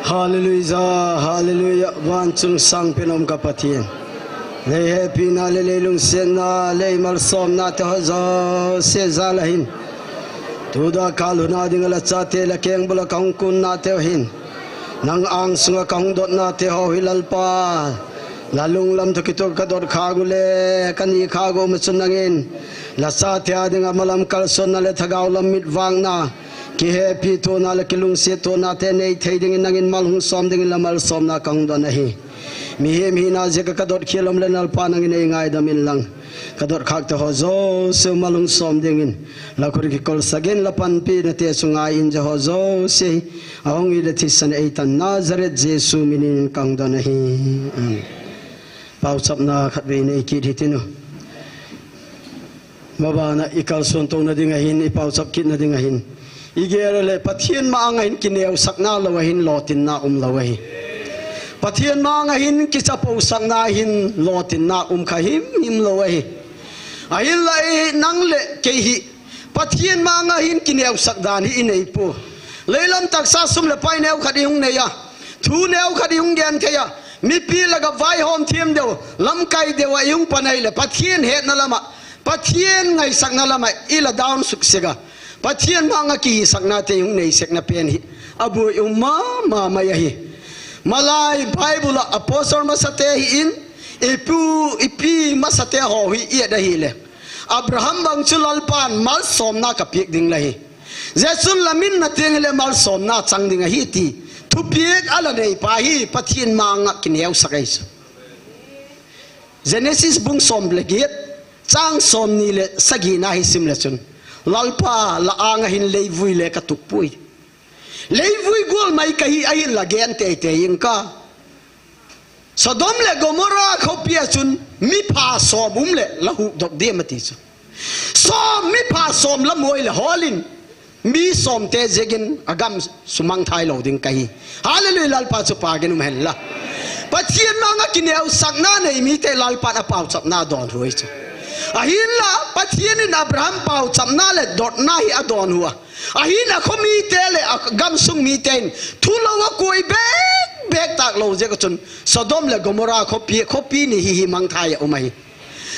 Hallelujah, hallelujah, vanchung sangpen um ka Pathen. Lei hepina le lei lungsetna, lei malsomna te ho jouse jal a hin. Tuda kal huna dinga la chate la kengbula kahung kunna te ho hin. Nang angsunga kahung dotna te ho hi Lalpa. La lunglam toh kitoh ka dot khah u le, ka ni khah u ma chun nangin. La chate a dinga malam kalsonna le thagau lam mit vangna. Kihepitona le kilungsettona te nei thei dingin nangin mal hung som dingin la malsomna kahung don ahi. Mihem hina jeh a ka dot khel um le Lalpa nangin ei ngaidam in lang. Ka dot khah te ho jouse mal hung som dingin. La khut kikol sah in la panpina te sunga in jeh ho jouse. Ahung hi le thisan ei tan Nazareth Jesu minin kahung don ahi. Amen. Pauchapna khatvei nei kit hitin u. Mabana i kalson tona ding ahin, i pauchap kitna ding ahin. I gel le Pathen ma anga hin kineosakna lou ahin lotinna um lou ahi. Pathen ma anga hin kichapousakna hin lotinna um kha himhim lou ahi. Ahinla i nang le kei hi Pathen ma anga hin kineosak dan hi i nei poi. Leilam taksa sum le pai neo khat i hung nei a. Thu neo khat i hung gen thei a. Mipi lah a vaihom them deu, lamkai deu a i hung pan ahile Pathen hetna lama, Pathen ngaisakna lama i la down suksek a. Pathen ma anga kihisakna te i hung nei sekna pen hi aboi um mama mai ahi. Malai Bible a apostle masate hi in, ipu, ipi masate ho hi i et ahile. Abraham bang chu Lalpan malsomna ka pek ding la hi. Jeh chun la min na teng le malsomna chang ding ahi ti. Thupek a la nei pa hi Pathen ma anga kineosak ahi chu. Genesis bung som le get, chang som ni le sagi na hi sim le chun. Lalpa la anga hin leivui le ka tup poi. Leivui gol mai ka hi ahin la gen teitei ing ka. Sodom le Gomorrah khopi a chun mipha som um le la hukdop ding ati chu. Som mipha som la moi le holin mi som te jeh in agam sumang thei lou ding ka hi. Hallelujah, Lalpa chu pha gen um hen la. Pathen ma anga kineosakna nei mite Lalpan apauchapna adon u ahi chu. Ahinla Pathen in Abraham pauchapna le dotna hi adon u a. Ahin a khomi te le a gamsung mite in thu lou a koi bek bek tak lou jeh a chun Sodom le Gomorrah khopi, khopi ni hi hi mangthai a um ahi.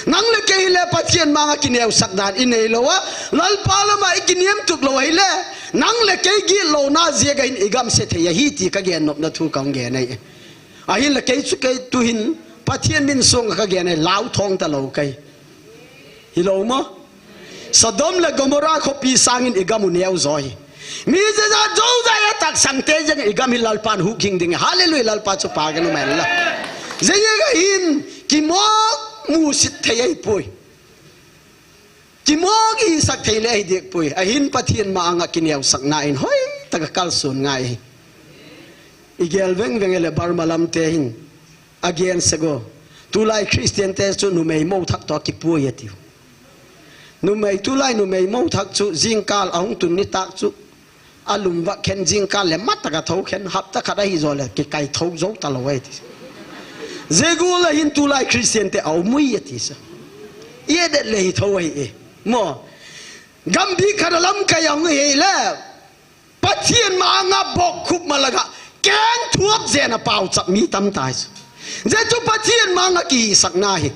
Nang le kei le Pathen ma anga kineosak dan i nei lou a, Lalpa lama i kinem tuk lou ahile, nang le kei gitlouna jeh a hin i gam se thei ahi ti ka gen nopna thu ka hung gen ahi. Ahinla kei chu kei tu hin Pathen min sung a ka gen ahi, lau thong ta lou ka hi. Hilou mo? Sodom le Gomorrah khopi sangin i gam u neo jo hi. Mi jat jat jou jat a taksang te jeng i gam hi Lalpan huhhing ding. Hallelujah, Lalpa chu pha gen um hen la. Jeng a hin kimong musit thei ahi poi. Kimong isak thei le ahi dek poi. Ahin Pathen ma anga kineosakna in hoi taka kalson ngai ahi. I gel veng veng le Burma lam te hin. Again sego. Tulai Christian te chu numei mou thak toh kipui ati. Numei tulai numei mou thak chu jingkal ahung tun ni tak chu. Alum vah khen jingkal le mat taka tho khen hapta khat ahi jo le kikai tho jou ta lou ahi ti. Jeh gol a hin tulai Christian te aum ui ati sa. I et det le hi tho ahi e. Mo. Gam bik khat a lamkai ahung hi le. Pathen ma anga bokkhup ma lah a keng thuap jeh in apauchap mi tamtah chu. Jeh chu Pathen ma anga kihisakna hi.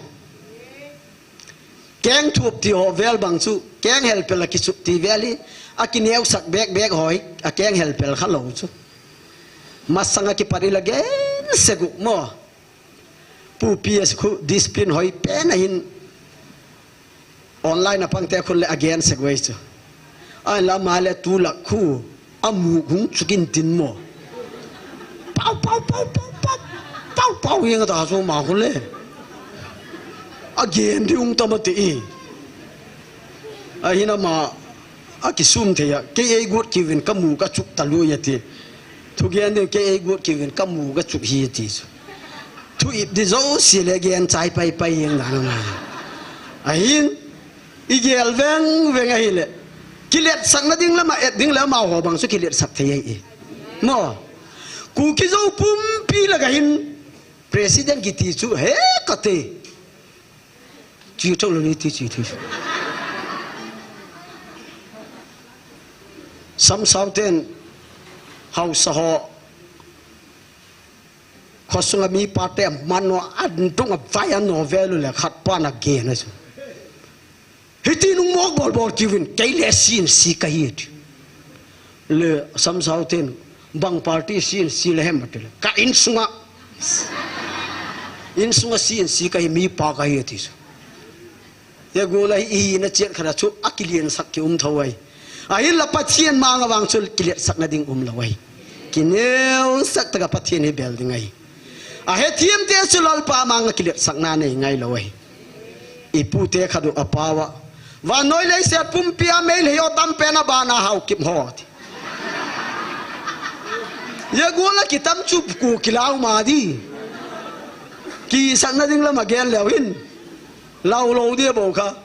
Keng thuap ti ho vel bang chu, keng helpel a kichup ti vel hi, akineosak bek bek ho hi, akeng helpel kha lou chu. Masang a kipat i la gen segu mo. Pu P S khu discipline hoi pen ahin online a pangte khun le again segu chu. Ahinla ama le tulai khu amu hung chukin tin mo. Pau, pau, pau, pau, pau. Pau, pau, hing ta so ma khu le. Again di ung ta ma ti i. Ahin ama akisum thei a. Kei ei gut kiuvin kamu kachuk talou ya ti. Thugen ding kei ei gut kiuvin kamu kachuk hi ti chu. Thu ip di jouse le gen chai pai pai jeng dan a. Ahin, i gel veng veng ahile. Kiletsakna ding lama et ding le amaho bang chu kiletsak thei ahi. Mo. Kuki Zo pumpi lah a hin president kiti chu he kati. Chi tho lo ni ti chi thi. Samsau ten haosa ho Khosunga mipa te amano, adung avai ano velu le khat pan agen ahi chu. Hiti nung mok bol bol kiuvin, kei le C N C kahi ati. Le Samsau ten, bang party C N C le hem ati le. Ka insunga. Insunga C N C kahi, mipa kahi ati chu. Ye gula hi, hina chet khara chu, akilian sak ki um thou ahi. Ahinla Pathian manga vang chu kilian sakna ding um lou ahi. Kineu sak taka Pathian hi bel ding ahi. Ahethiam te chu Lalpa manga kilian sakna nei ngai lou ahi. Ipu te khat u apao a. Vannoi leiset pumpi a mei lhei ho tam pen a bana hao kip ho ti. Ye gula kitam chu ku kilau ma di. Kisakna ding lama gen leu hin. Lau lou dia bou kha.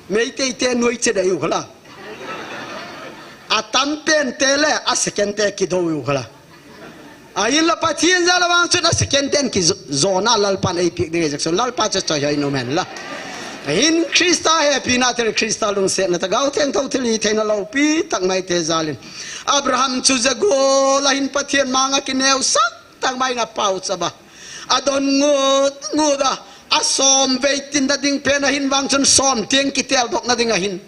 Meitei te noi che dei u khala. Atam pen te le a second te kidou u khala. Ahinla Pathian jal a vang chun a second ten kijona Lalpan eipiak ding ahi jeh chun Lalpa chu choi hoi nom hen la. Ahin Krista hepina thil Krista lungsetna tagau theng thou thil hi theina loupi tak mai te jalin. Abraham chu jagol a hin Pathian manga kineu sak tak mai na pau chaba. Adon ngut ngut a, asom vei tin da ding pen ahin vang chun som tiang kitel dok na ding ahin.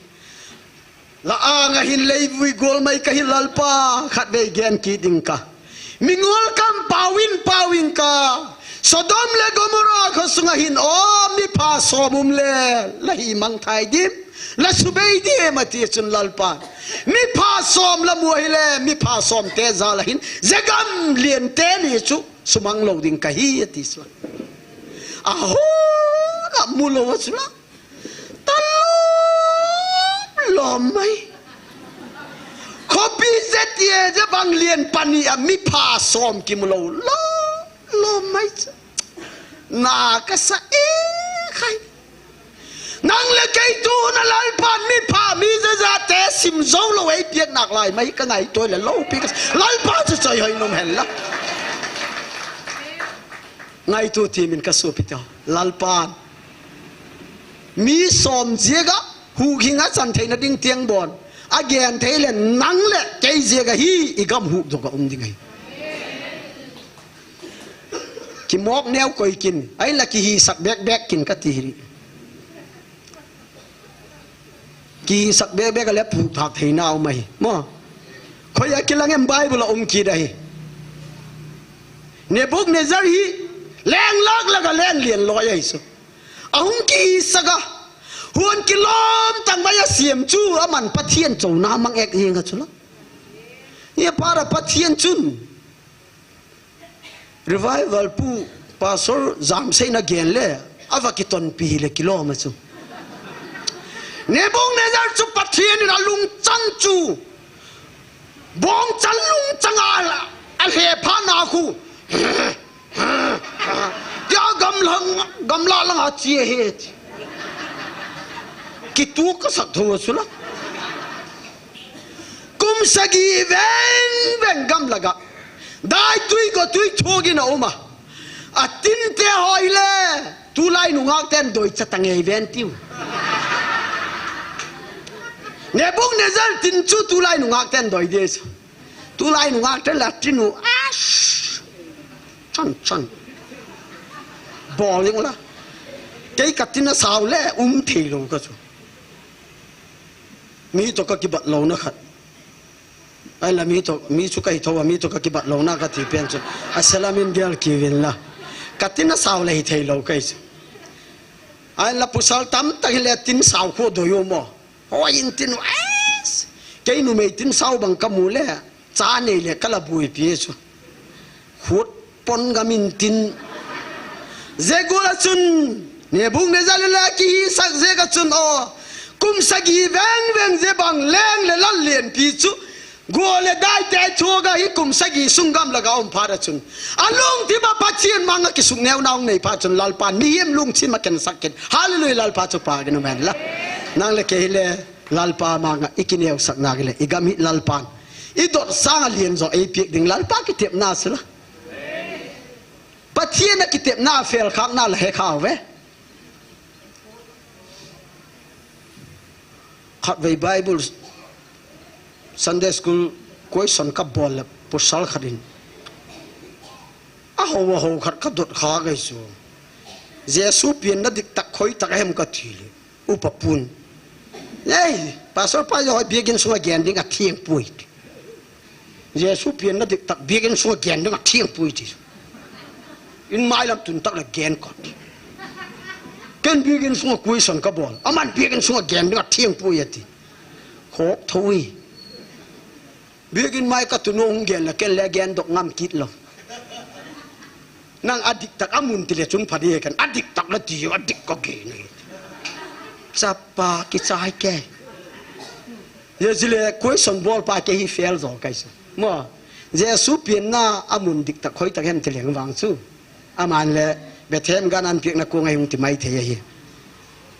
La anga hin leivui gol mai kahi Lalpa, khat vei gen kit ding ka. Mingol kam pau in pau in ka. Sodom le Gomorrah khosunga hin o mipha som um le la hi mangthai dim, la subei dim ati chun Lalpa. Mipha som la mu ahile, mipha som te jal a hin, jegam lien te ni chu sumang lou ding kahi ati chu. Aho, la mu lou chu la. Talom lom mai. Khopi jeh a jebang lien pani a mipha som kimu lou. Lom lom mai chu. Na kasa e khai. Nang le kei tuna Lalpan mipha mi jejate sim jou lou eipiak nak lai mai ka ngaito le loupi kasa. Lalpa chu choi hoi nom hen la. Ngaito ti min ka sopi te. Lalpan mi som jeh a huhhing a chan theina ding tiang bon. Agen thei le nang le kei jeh a hi i gam huhdoh a um ding ahi. Kimok neo koi kin, ahinla kihisak bek bek kin kati hi. Kihisak bek bek a le phuthak theina um ahi. Mo. Khoi a kilang em Bible a um kit ahi. Nebuchadnezzar hi leng lak lak a leng lien loi ahi chu. Ahung kihisak a. Huan kilom tang mai a siam chu aman Pathian chona mang ek jeng a chu la. Hia para Pathian chun. Revival pu pastor jam seina gen le, ava kitonpi le kilom a chu. Nebuchadnezzar chu Pathian in alungchang chu. Bongchal lungchang a, alhe pha na khu. Tia gamlang, gamla lang a chi he ti. Kitu ka sak tho chu la. Kum sagi veng veng gamla ga. Dai tui ko tui thogin a um a. A tin te hoi le. Tulai nungak ten doi cha tang ei ven tiu. Nebuchadnezzar tin chu tulai nungak ten doi de chu. Tulai nungak ten la tin u. Ash. Chan chan. Bol ing la. Kei ka tin a sao le um thei lou ka chu. Mi to ka kibat lou na khat. Ai la mi to, mi chu ka hi tho a, mi to ka kibat lou na ka ti pen chu. A sela min gel kiuvin la. Ka tin a sao le hi thei lou kei chu. Ai la pasal tam tak hi le tin sao khu doi u mo. Hoi in tin u es. Kei numei tin sao bang ka mu le. Cha nei le ka la buipi chu. Khut pon gam in tin. Jeh gol a chun. Nebuchadnezzar le la kihisak jeh a chun o. Kum sagi veng veng jeh bang leng le lal lienpi chu. Gol le dai te thua ga hi kum sagi sung gamla ga um phat a chun. Alungthim a Pathian manga kisuk neo na hung nei phat chun Lalpan mihem lungthim a ken sak ken. Hallelujah, Lalpa chu pa kin um hen la. Nang le kei le Lalpa manga i kineo sak na le i gam hi Lalpan. I dot sang a lien jo ei piak ding Lalpa kitepna chu la. Pathian a kitepna fel khak na la he khau ve. Khatvei Bible Sunday school question ka bol le pasal khat in. A Ho ho khat ka dot kha kai chu. Jesu pianna diktak khoi tak hem ka ti le. Upa pun. Ei, pastor pa jo biakin sunga gen ding a thiang pui. Jesu pianna diktak biakin sunga gen ding a thiang pui ti. In mai lam tun tak le gen kot. Ken biakin sunga question ka bol. Aman biakin sunga gen ding a thiang pui ati. Khok thoi. Biakin mai ka tunu hung gen la ken le gen dok ngam kit lo. Nang a diktak a mun ti le chun pha di he kan a diktak la ti a dik ka gen. Chapa kichai ke. Ye zile question bol pa ke hi fail zo kai sa. Mo. Jesu pianna a mun diktak khoi tak hem ti leng vang chu. Aman le Bethlehem gan an piakna kong a hung ti mai thei ahi.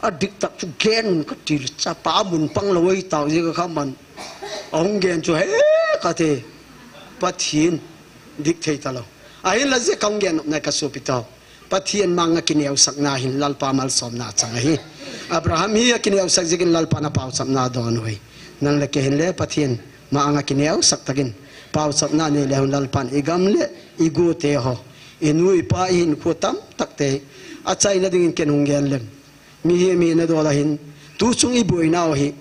A diktak chu gen un ka ti le chapa a mun pang lo ei tau zia ka kha man. A hung gen chu he ka ti. Pathian dik thei ta lo. Ahin la zia ka hung gen nop na ka supi tau. Pathian manga kineosakna hin Lalpa malsomna chang ahi. Abraham hi a kineosak ziakin Lalpa na pauchapna don ui. Nang le ke hin le Pathian manga kineosak takin pauchapna nei le hun Lalpan i gam le i gu te ho. I nu i pa i hin khu tam tak te. A chaina dingin ken hung gen lem. Mi hi mi na do la hin. Tu chung i buai nau hi.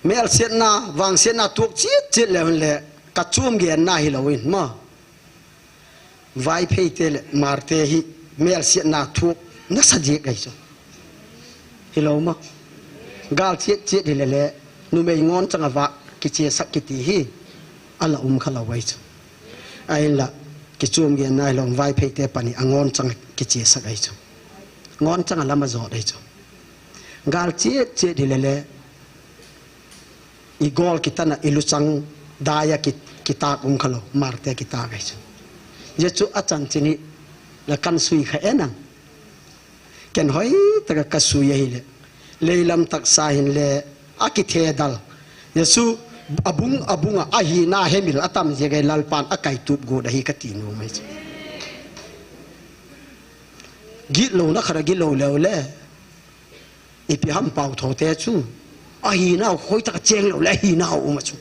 Melsiatna, vangsiatna tuak chiat chiat le hun le ka chuam genna hi lo in ma. Vaiphei te le Marte hi melsiatna thuak nasa diak ahi chu. Hi lo ma. Gal chiat chiat hi le le numei ngon chang a va kichia sak kiti hi a la um kha lo ahi chu. Ahin la kichuam genna hi lo Vaiphei te pani a ngon chang kichia sak ahi chu. Ngon chang a lam a zot ahi chu. Gal chiat chiat hi le le i gol kitana i luchang daya ki, kitak um kha lo Marte kitak ahi chu. Ye chu a chan chini la kan sui kha enang. Ken hoi taka ka sui ahi le. Leilam taksa hin le a kithe dal. Ye chu abung abunga a hina hemil a tam zia gai Lalpan a kai tup gu da hi ka ti nu mai chu. Git lo na khara git lo leo le. Ipi ham pau tho te chu. A hina hoi taka cheng lo le a hina um a chu.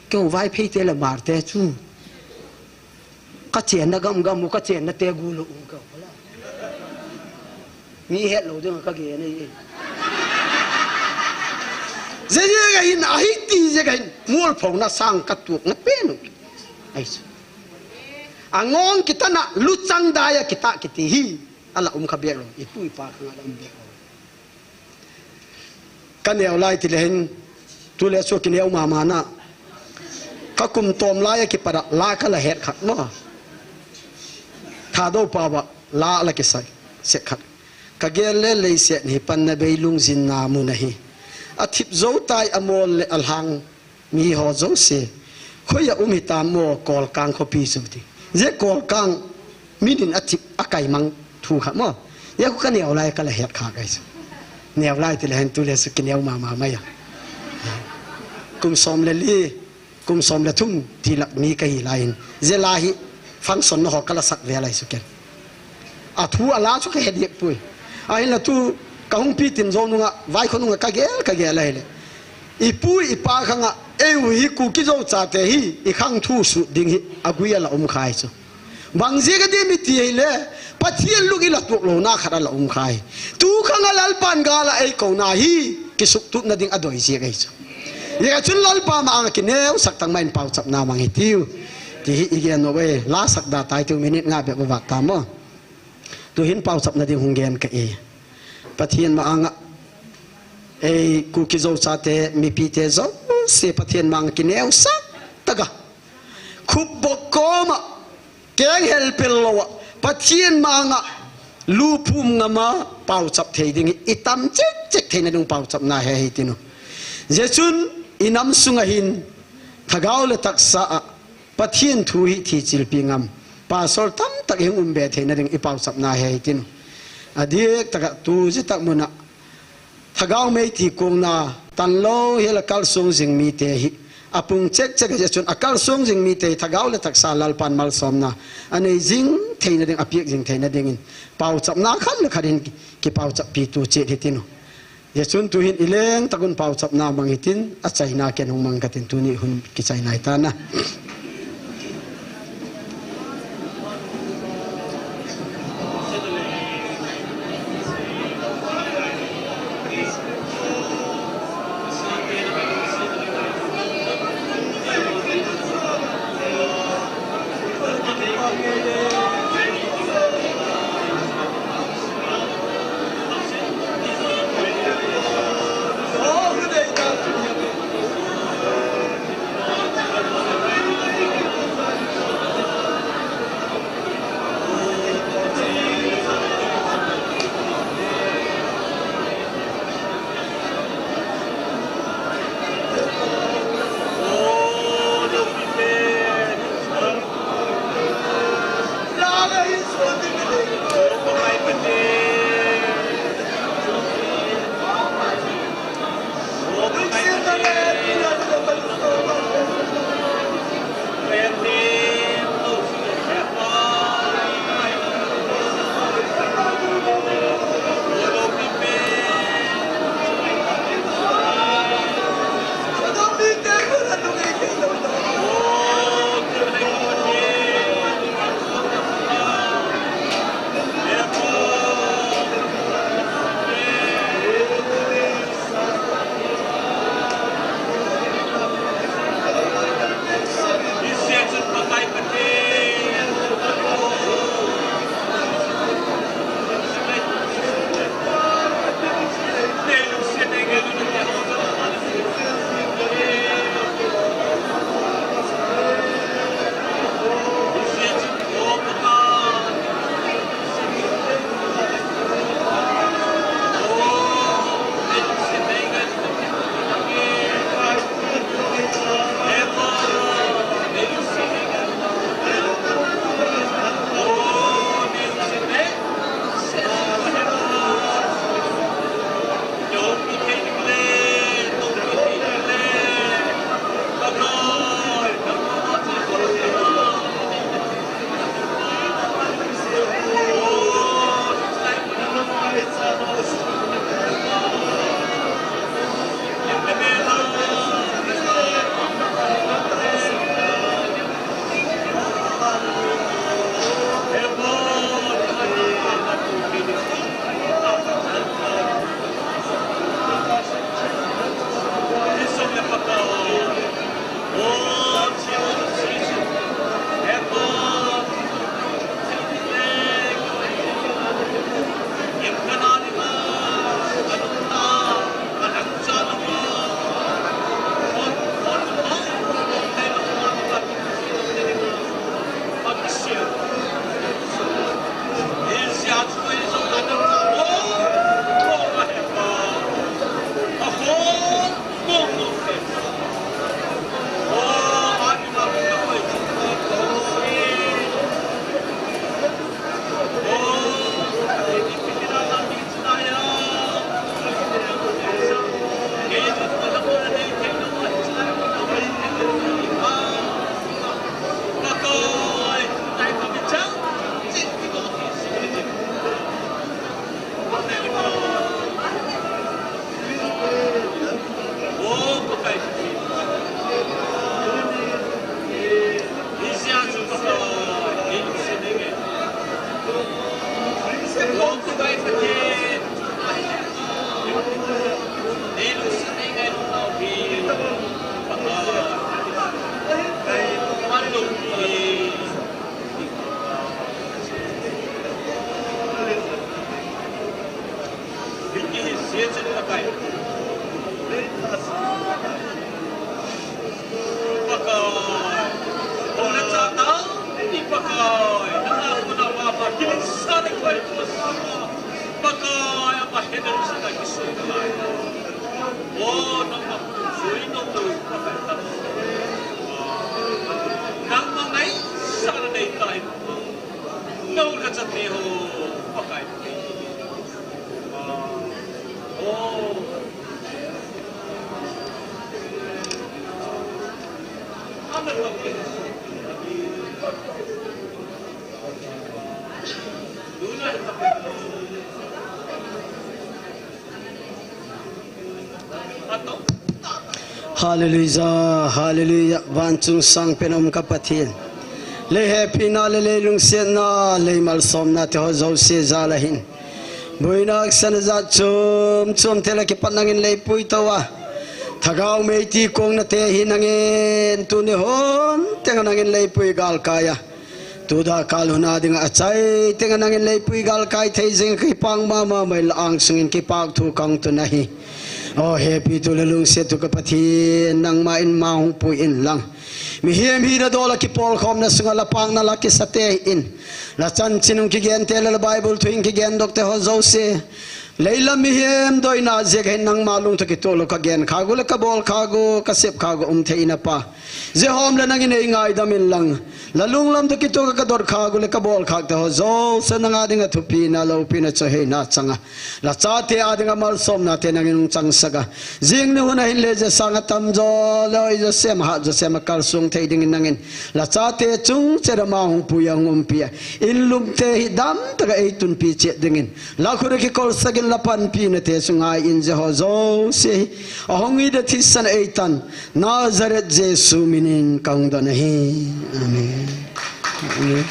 Keu Vaiphei te le Marte chu. Ka chenna gam gam u ka chenna te gu lo u ka. Mi het lo ding ka ge nei. Zia zia ka hin a hi ti zia ka hin mol phona sang ka tuak na pe nu. Ai chu. A ngong kitana luchang daya kita kiti hi. A la um kha bek lo. I pu i pa kha la um bek lo. Ka neo lai ti le hin, tu le chu ki neo mama na. Ka kum tom lai a ki para la ka la het khat ma. Thadou pa ba la la ki sai, set khat. Ka gel le lei set ni pan na bei lung zin na mu na hi. A thip zo tai a mol le a lhang. Mi ho zo se. Khoi a um hi tam mo Kolkang khopi chu ti. Ze Kolkang minin a thip a kai mang thu kha mo. Ye khu ka neo lai ka la het kha kai chu. Neo lai ti le hen tu le su ki neo mama mai a. Kum som le li, kum som le thum ti lak mi ka hi lai in. Ze la hi function no ho ka la sak ve lai su ken. A thu a la chu ka he diak pui. Ahin la tu ka hung pi tin zo nunga, vai kho nunga ka gel, ka gel ahi le. I pu i pa khanga, ei u hi Kuki Zo chate hi, i khang thu su ding hi, a gui a la um khai chu. Bang zia ka di mi ti ahi le, Pathian lung i la tuak lo na khat a la um khai. Tu khanga Lalpan gal a ei ko na hi, ki suk tup na ding a doi zia ka hi chu. Ye ka chun Lalpa ma anga ki neo sak tang ma in pau chap na mang hi tiu. Ti hi i gen no ve, la sak da tai tiu minute nga bek ba ta mo. Tu hin pau chap na ding hung gen ka e. Pathian ma anga. Ei, Kuki Zo chate, mipi te zo, se Pathian ma anga ki neo sak taka. Khup bok koma, keng hel pel lo a. Pathian ma anga, lu phum ngama, pau chap thei ding, i tam chek chek thei na ding pau chap na he he ti nu. Zia chun, i nam sunga hin, thagau le taksa a, Pathian thu hi thi chilpi ngam. Pastor tam tak i hung um be thei na ding i pau chap na he he ti nu. A diak taka tu zia tak muna. Thagau mei ti kong na tan lo hi la kal sung zing mi te hi. A pung chek chek zia chun a kal sung zing mi te hi thagau le taksa Lalpan malsomna. A nei zing thei na ding, a piak zing thei na ding in. Pau chap na khat le khat in ki, ki pau chap pi tu chek hi ti nu. Zia chun tu hin i leng tak un pau chap na mang hi tin, a chaina ken hung mang ka tin tu ni hun ki chaina hi ta na. Hallelujah, hallelujah. Van chung sangpen um ka Pathen. Lei hepina le lei lungsetna, lei malsomna te ho jouse jal a hin. Boina haksatna jat chom chom thei le kipat nangin leipui tou a. Thagau meiti kong nate hi nangin tuni hon tenga nangin leipui galkai a. Tuda kal huna dinga achai tenga nangin leipui galkai thei jing kipah mama mai la angsungin kipahthu kang tun ahi. O hepi tu le lungset tu ka Pathen nangma in ma hung pui in lang. Mihem hina dol a kipolkhomna sunga la pangna la kisate in. La chanchin hung kigente le la Bible thu hung kigendokte ho jouse. Leilam mihem doina jeh hin nangma lungthim kitoh lou ka gen kha gu le ka bol kha gu ka sep kha gu um thei na pa. Jehom le nangin ei ngaidam in lang. La lunglam thim kitoh ka dot kha gu le ka bol khate ho jouse nanga dinga thupina loupina choheina changa. La chate a dinga malsomna te nangin hung chang saka. Jing ni hun a hin le je sanga tamjo le oi jo sem ha jo sem a kalsong thei dingin nangin. La chate chung chera ma hung pui a hung umpi a. In lumte hi damtaka ei tunpi chet dingin. La khut a kikolsakin la panpina te sunga in je ho jouse hi. Ahung i de thisan ei tan. Nazareth Jesu minin ka hung don ahi. Amen. Amen.